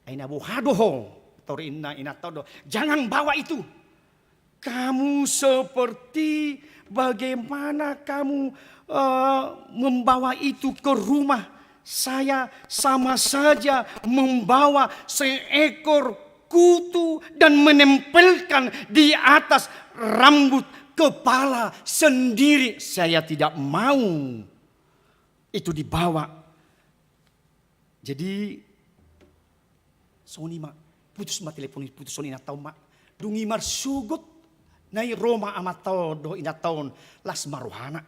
"Ai na boha do ho?" Tor ninna inanta on do, "Jangan bawa itu. Kamu seperti bagaimana kamu, eh, membawa itu ke rumah Saya sama saja membawa seekor kutu dan menempelkan di atas rambut kepala sendiri. Saya tidak mau itu dibawa. Jadi, songon i ma, putus ma telepon i, putus songon i na taon ma. Dung i marsogot, nai ro ma amanta on dohot inanta on, las ma rohana.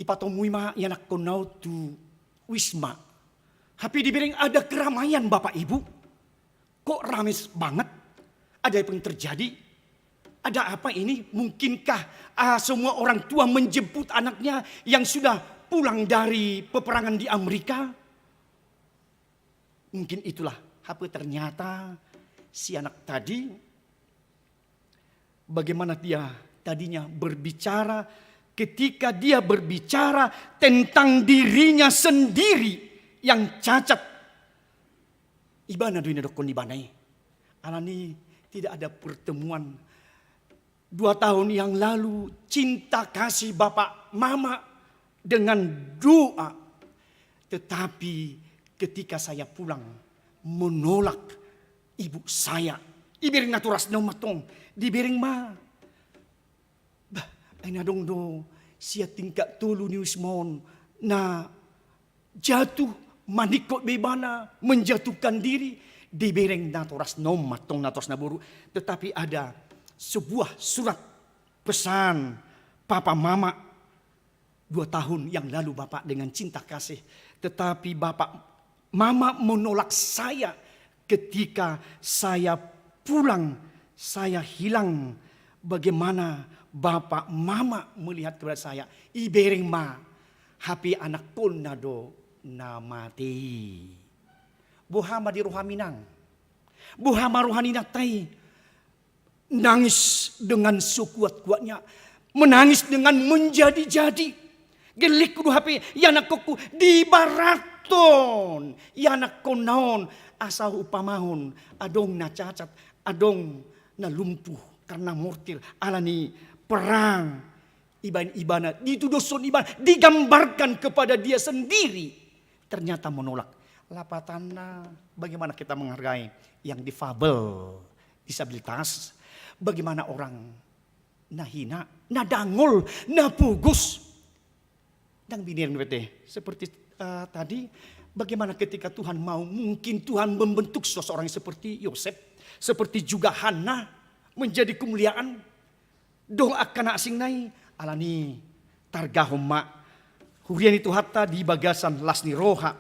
Ipatomui ma ianakkonna on tu Wisma. Hape dibereng ada keramaian, Bapak Ibu. Kok rame banget? Ada apa yang terjadi? Ada apa ini? Mungkinkah, ah, semua orang tua menjemput anaknya yang sudah pulang dari peperangan di Amerika? Mungkin itulah. Hape ternyata si anak tadi, bagaimana dia tadinya berbicara, ketika dia berbicara tentang dirinya sendiri yang cacat, ibana do i na dokkon ibana i. Alani tidak ada pertemuan dua tahun yang lalu, cinta kasih bapak mama dengan doa. Tetapi ketika saya pulang menolak ibu saya, ibereng natorasna on ma tong, dibereng ma. Bah, ai na adong do sia tingkat tolu ni Wisma on na jatuh, maningkot be ibana, menjatuhkan diri, dibereng natorasna on ma tong, natorasna boru. Tetapi ada sebuah surat pesan papa mama, dua tahun yang lalu Bapak dengan cinta kasih, tetapi Bapak mama menolak saya ketika saya pulang, saya hilang. Bagaimana Bapak mama melihat kepada saya? Ibereng ma, hape anakkonna do na mate i. Boha ma di rohami nang? Boha ma roha ni inanta i? Nangis dengan sekuat-kuatnya, menangis dengan menjadi-jadi. Gellengku do hape ianakkon, dibarathon ianakkonna on, asa umpamahon adong na cacat, adong na lumpuh karena mortir alani perang. Ibaen ibana, ditudoshon ibana, digambarkan kepada dia sendiri. Ternyata menolak. Lapatanna, bagaimana kita menghargai yang difabel, disabilitas? Bagaimana orang na hina, na dangol, na pogos? Dang binereng berarti seperti, eh, tadi, bagaimana ketika Tuhan mau, mungkin Tuhan membentuk seseorang seperti Yosef, seperti juga Hana, menjadi kemuliaan. Dohot angka na asing nai, alani targahon ma huria ni Tuhanta di bagasan las ni roha,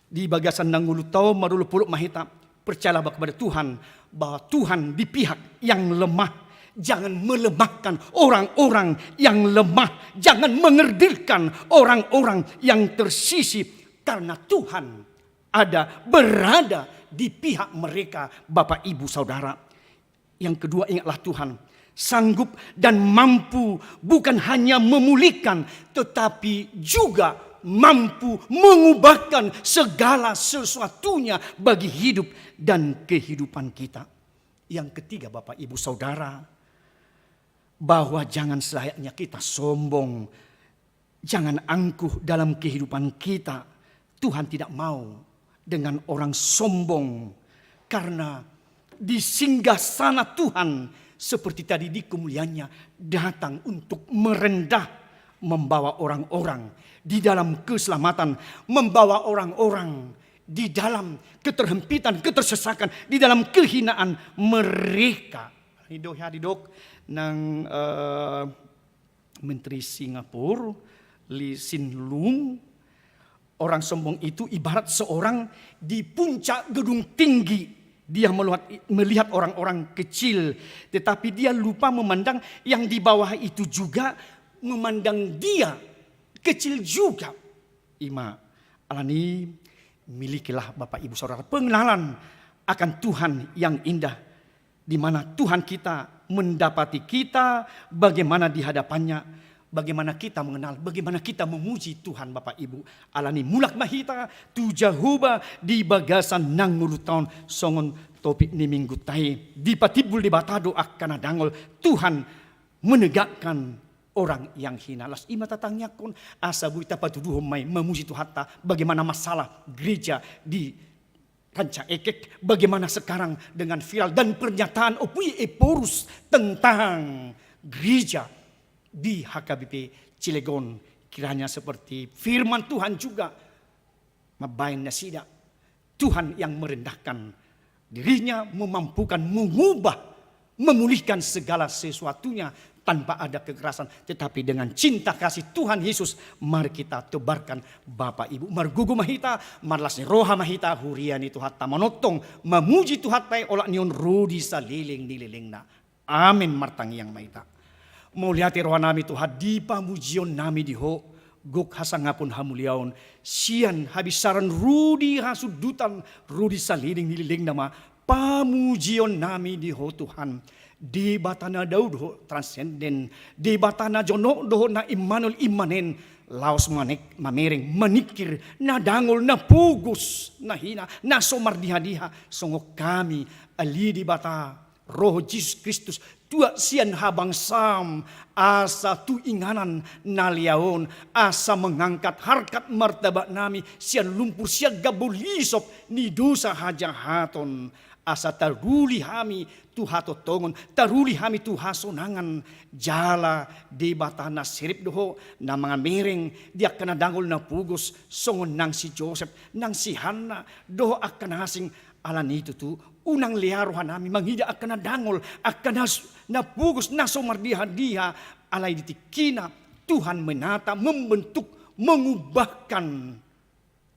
di bagasan nangolunta on, marolopolop ma hita, percayalah kepada Tuhan, bahwa Tuhan di pihak yang lemah. Jangan melemahkan orang-orang yang lemah, jangan mengerdilkan orang-orang yang tersisih, karena Tuhan ada, berada di pihak mereka, Bapak, Ibu, Saudara. Yang kedua, ingatlah Tuhan sanggup dan mampu bukan hanya memulihkan, tetapi juga mampu mengubahkan segala sesuatunya bagi hidup dan kehidupan kita. Yang ketiga, Bapak, Ibu, Saudara, bahwa jangan selayaknya kita sombong, jangan angkuh dalam kehidupan kita. Tuhan tidak mau dengan orang sombong, karena di singgah sana Tuhan, seperti tadi di kemuliaannya, datang untuk merendah, membawa orang-orang di dalam keselamatan, membawa orang-orang di dalam keterhempitan, ketersesakan, di dalam kehinaan mereka. Didok, didok nang, eh, Menteri Singapura, Lee Hsien Loong, orang sombong itu ibarat seorang di puncak gedung tinggi. Dia melihat, melihat orang-orang kecil, tetapi dia lupa memandang yang di bawah itu juga memandang dia kecil juga. I ma, alani, milikilah, Bapak, Ibu, Saudara, pengenalan akan Tuhan yang indah, di mana Tuhan kita mendapati kita, bagaimana di hadapan-Nya, bagaimana kita mengenal, bagaimana kita memuji Tuhan, Bapak, Ibu. Alani, mulak ma hita tu Jahowa di bagasan nangolunta on, songon topik ni Minggunta i. Dipatimbul Debata do angka na dangol. Tuhan menegakkan orang yang hina. Laos i ma tatangiangkon, asa boi tapatuduhon ma i mamuji Tuhanta, bagaimana masalah gereja di Ranca Ekek, bagaimana sekarang dengan viral dan pernyataan Opu Ephorus tentang gereja di H K B P Cilegon. Kiranya seperti firman Tuhan juga mambahen nasida. Tuhan yang merendahkan dirinya, memampukan, mengubah, memulihkan segala sesuatunya tanpa ada kekerasan, tetapi dengan cinta kasih Tuhan Yesus. Mari kita tebarkan, Bapa Ibu, margogo ma hita, marlas ni roha ma hita, huria ni Tuhanta, manongtong, mamuji Tuhanta i olat ni on ro di saleleng ni lelengna. Amen. Martangiang ma hita. Mauliate rohanami Tuhan di pamujionnami di Ho, gok hasangapon hamuliaon, sian habinsaran ro di hasundutan, ro di saleleng ni lelengna ma pamujionnami di Ho Tuhan. Debata na dao dohot transenden, Debata na jonok dohot na Immanuel, immanen, laos manek-, mamereng, maningkir, na dangol, na pogos, na hina, na so mardiha-diha, songon hami, ale Debata, ro Jesus Kristus, tuat sian habangsam, asa tu inganan na leaon, asa mangangkat harkat martabatnami, sian lumpur, sian gambol hisop ni dosa hajahaton, asa taruli hami tu hatontongon, taruli hami tu hasonangan, jala Debata na serep do Ho, na mangamereng di angka na dangol na pogos, songon nang si Josep, nang si Hanna, dohot angka na asing, ala ni i tutu, unang lea rohanami mangida angka na dangol, angka na s-, na pogos, na so mardiha-diha, alai di tingkina Tuhan menata, membentuk, mengubahkan,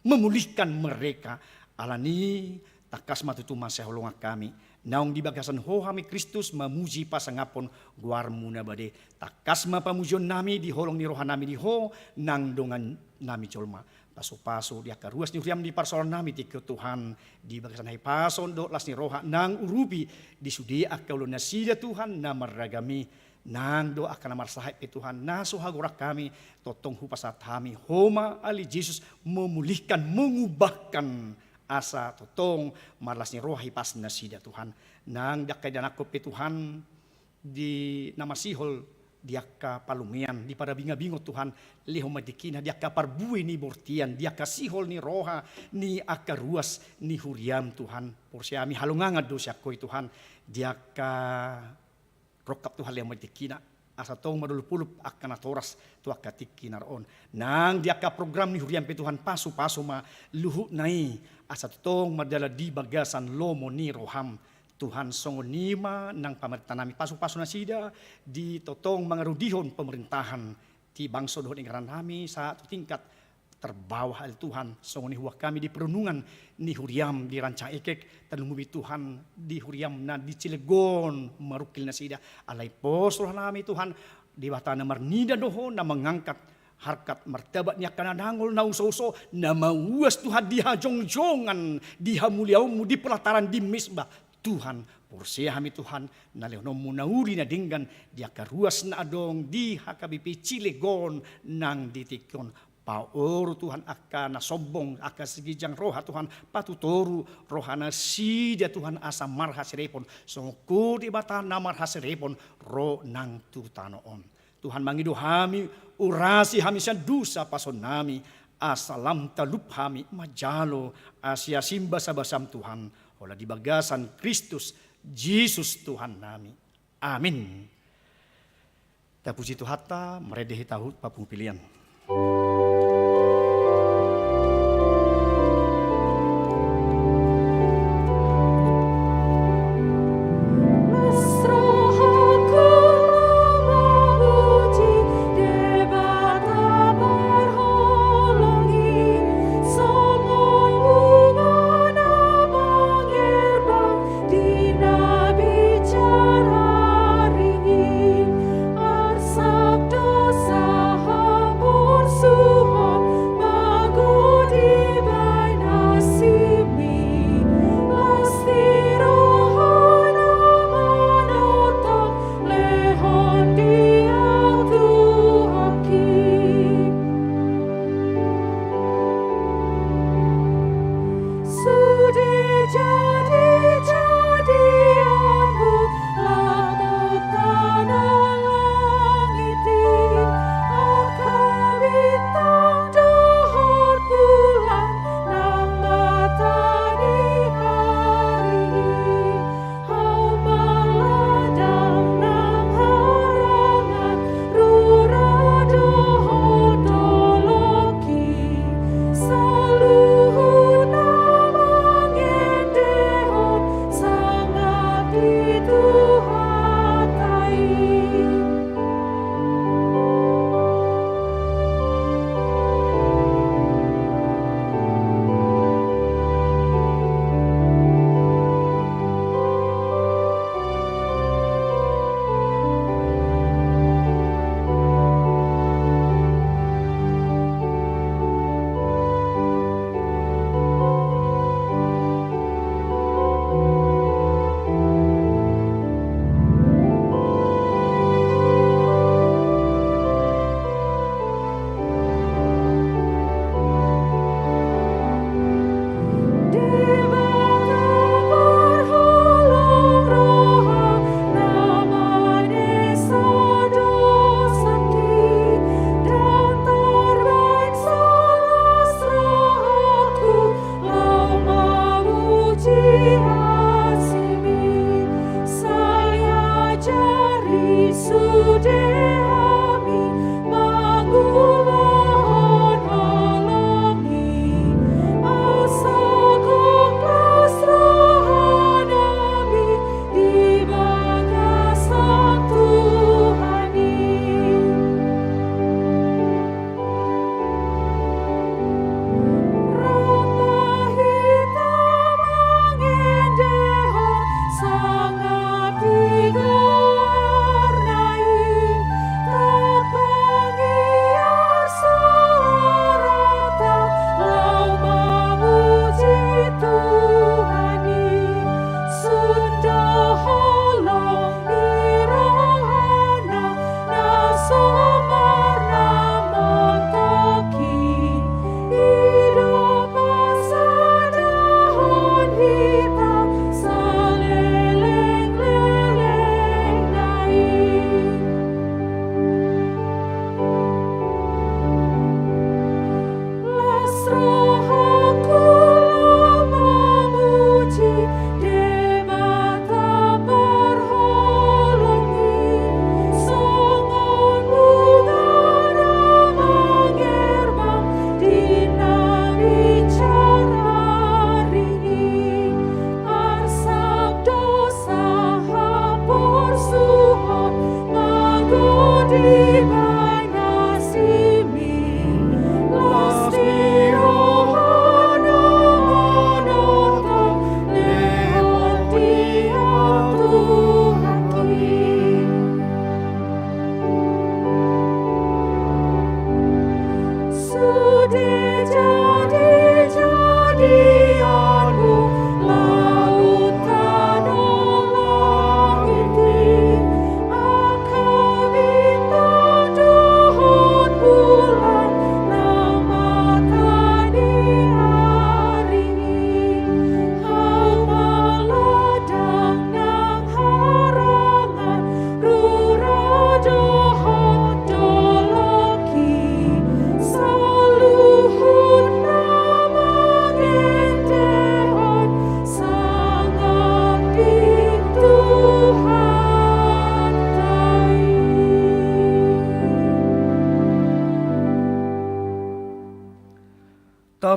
memulihkan mereka. Ala ni i, tangkas ma tutu masihaholongan hami. Naung di bagasan Ho hami Kristus mamuji pasangaphon goarMu na badia. Tangkas ma pamujionnami di holong ni rohanami di Ho, nang dongannami jolma. Pasupasu di angka ruas ni huriaM di parsaorannami tingki on Tuhan, di bagasan hahipason dohot las ni roha nang urupi di sude angka ulaonnasida Tuhan na marragam i, nang dohot angka na marsahit pe Tuhan, na so hagoran hami, tongtong hupasahat hami, Ho ma ale Jesus memulihkan, mengubahkan, asa tongtong marlas ni roha hipas nasida Tuhan. Nang di angka idananhon pe Tuhan, di na masihol di angka palumean, di parabingabingon Tuhan, lehon ma tingkina di angka parbue ni bortian, di angka sihol ni roha, ni angka ruas ni huriaM Tuhan. Porsea hami halongangan do sian Ho i Tuhan, di angka rongkap Tuhan lehon ma tingkina, asa tong madolopolop angka natoras tu angka tingki na ro on. Nang di angka program ni huriaM pe Tuhan, pasupasu ma luhutna i, asa tongtong mardalan di bagasan lomo ni rohaM. Tuhan, songon i ma nang pamarentahnami, pasupasu nasida di tongtong mangarudihon pamarentahan di bangso dohot negarannami sahat tu tingkat terbawah ale Tuhan, songon i huboan hami di perenungan ni huriaM di Ranca Ekek, tarlumobi Tuhan di huriaM na di Cilegon marungkil nasida, alai pos rohanami Tuhan, Debata na marnida do Ho, na mangangkat harkat martabat ni angka na dangol, na usouso, na mauas Tuhan di hajongjongan, di hamuliaonMu, di pelataran, di mesbah. Tuhan, porsea hami Tuhan, na lehononMu na uli na denggan di angka ruas na adong di H K B P Cilegon nang di tingki on. Paoru Tuhan angka na sombong, angka siginjang roha Tuhan, patutoru rohanasida Tuhan asa marhaserepon, songon Ho Debata na marhaserepon ro nang tu tano on. Tuhan, mangido hami, urasi hami sian dosa pasononnami, asa lam talup hami manjalo asi-asim basabasam Tuhan, holan di bagasan Kristus Jesus Tuhannami. Amin. Tapuji Tuhanta, marende hita tu papungu pelean.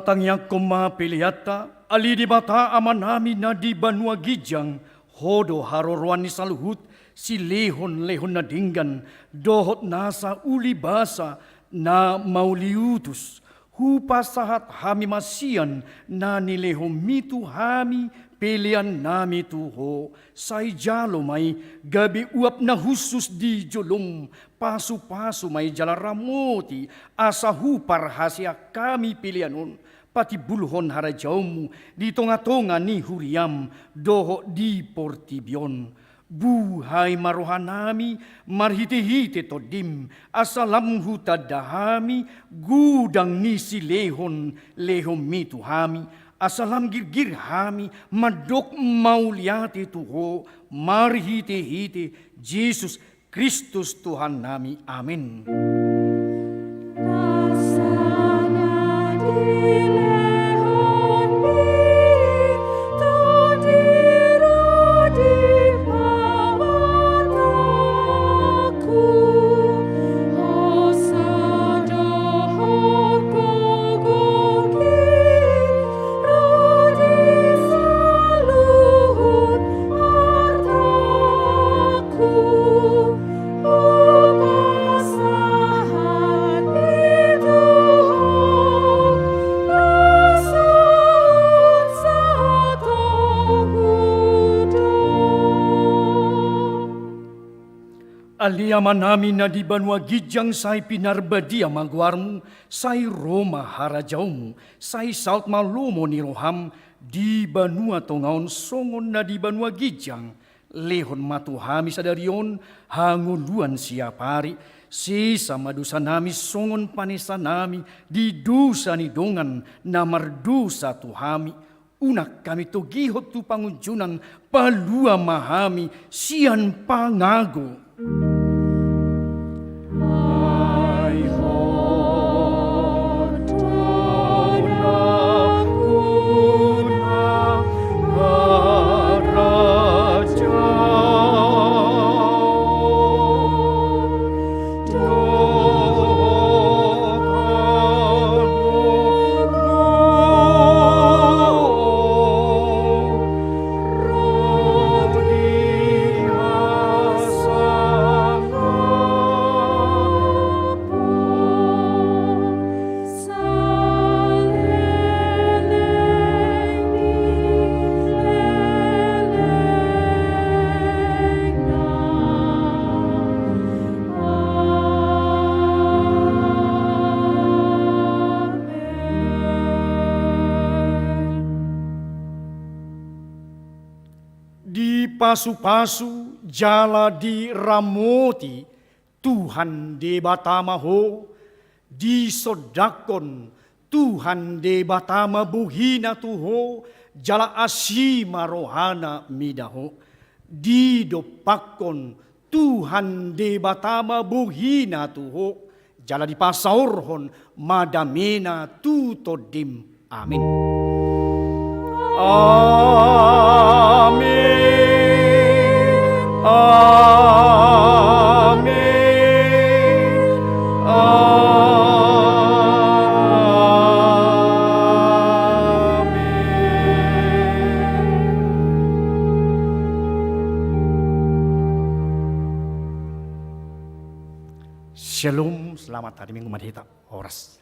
Tangiangkon ma peleanta, ale Debata Amanami na di banua ginjang, Ho do haroroan ni saluhut silehonlehon na denggan dohot nasa ulibasa na mauliutus. Hupasahat hami ma sian na nilehonMi tu hami peleannami tu Ho. Sai jalo ma i gabe uap na hushus di joloM, pasupasu ma i jala ramoti, asa huparhaseang hami pelean on patimbulhon harajaonMu di tongatonga ni huriaM dohot di portibi on. Buhai ma rohanami marhitehite TondiM, asa lam hutanda hami godang ni silehonlehonMi tu hami, asa lam girgir hami mandok mauliate tu Ho, marhitehite Jesus Kristus Tuhannami. Amen. Ale Amanami na di banua ginjang, sai pinarbadia ma goarMu, sai ro ma harajaonMu, sai saut ma lomo ni rohaM di banua tonga on songon na di banua ginjang. Lehon ma tu hami sadari on hangoluan siapari, sesa ma dosanami songon panesanami di dosa ni dongan na mardosa tu hami. Unang hami togihon tu pangunjunan, palua ma hami sian pangago. Dipasupasu jala diramoti Tuhan Debata ma ho, disondangkon Tuhan Debata ma bohina tu ho, jala asi ma rohana mida ho. Didompakkon Tuhan Debata ma bohina tu ho, jala dipasaorhon ma damena tu tondim. Amin. Amin. Amin. Amin. Shalom, selamat hari Minggu ma di hita. Horas.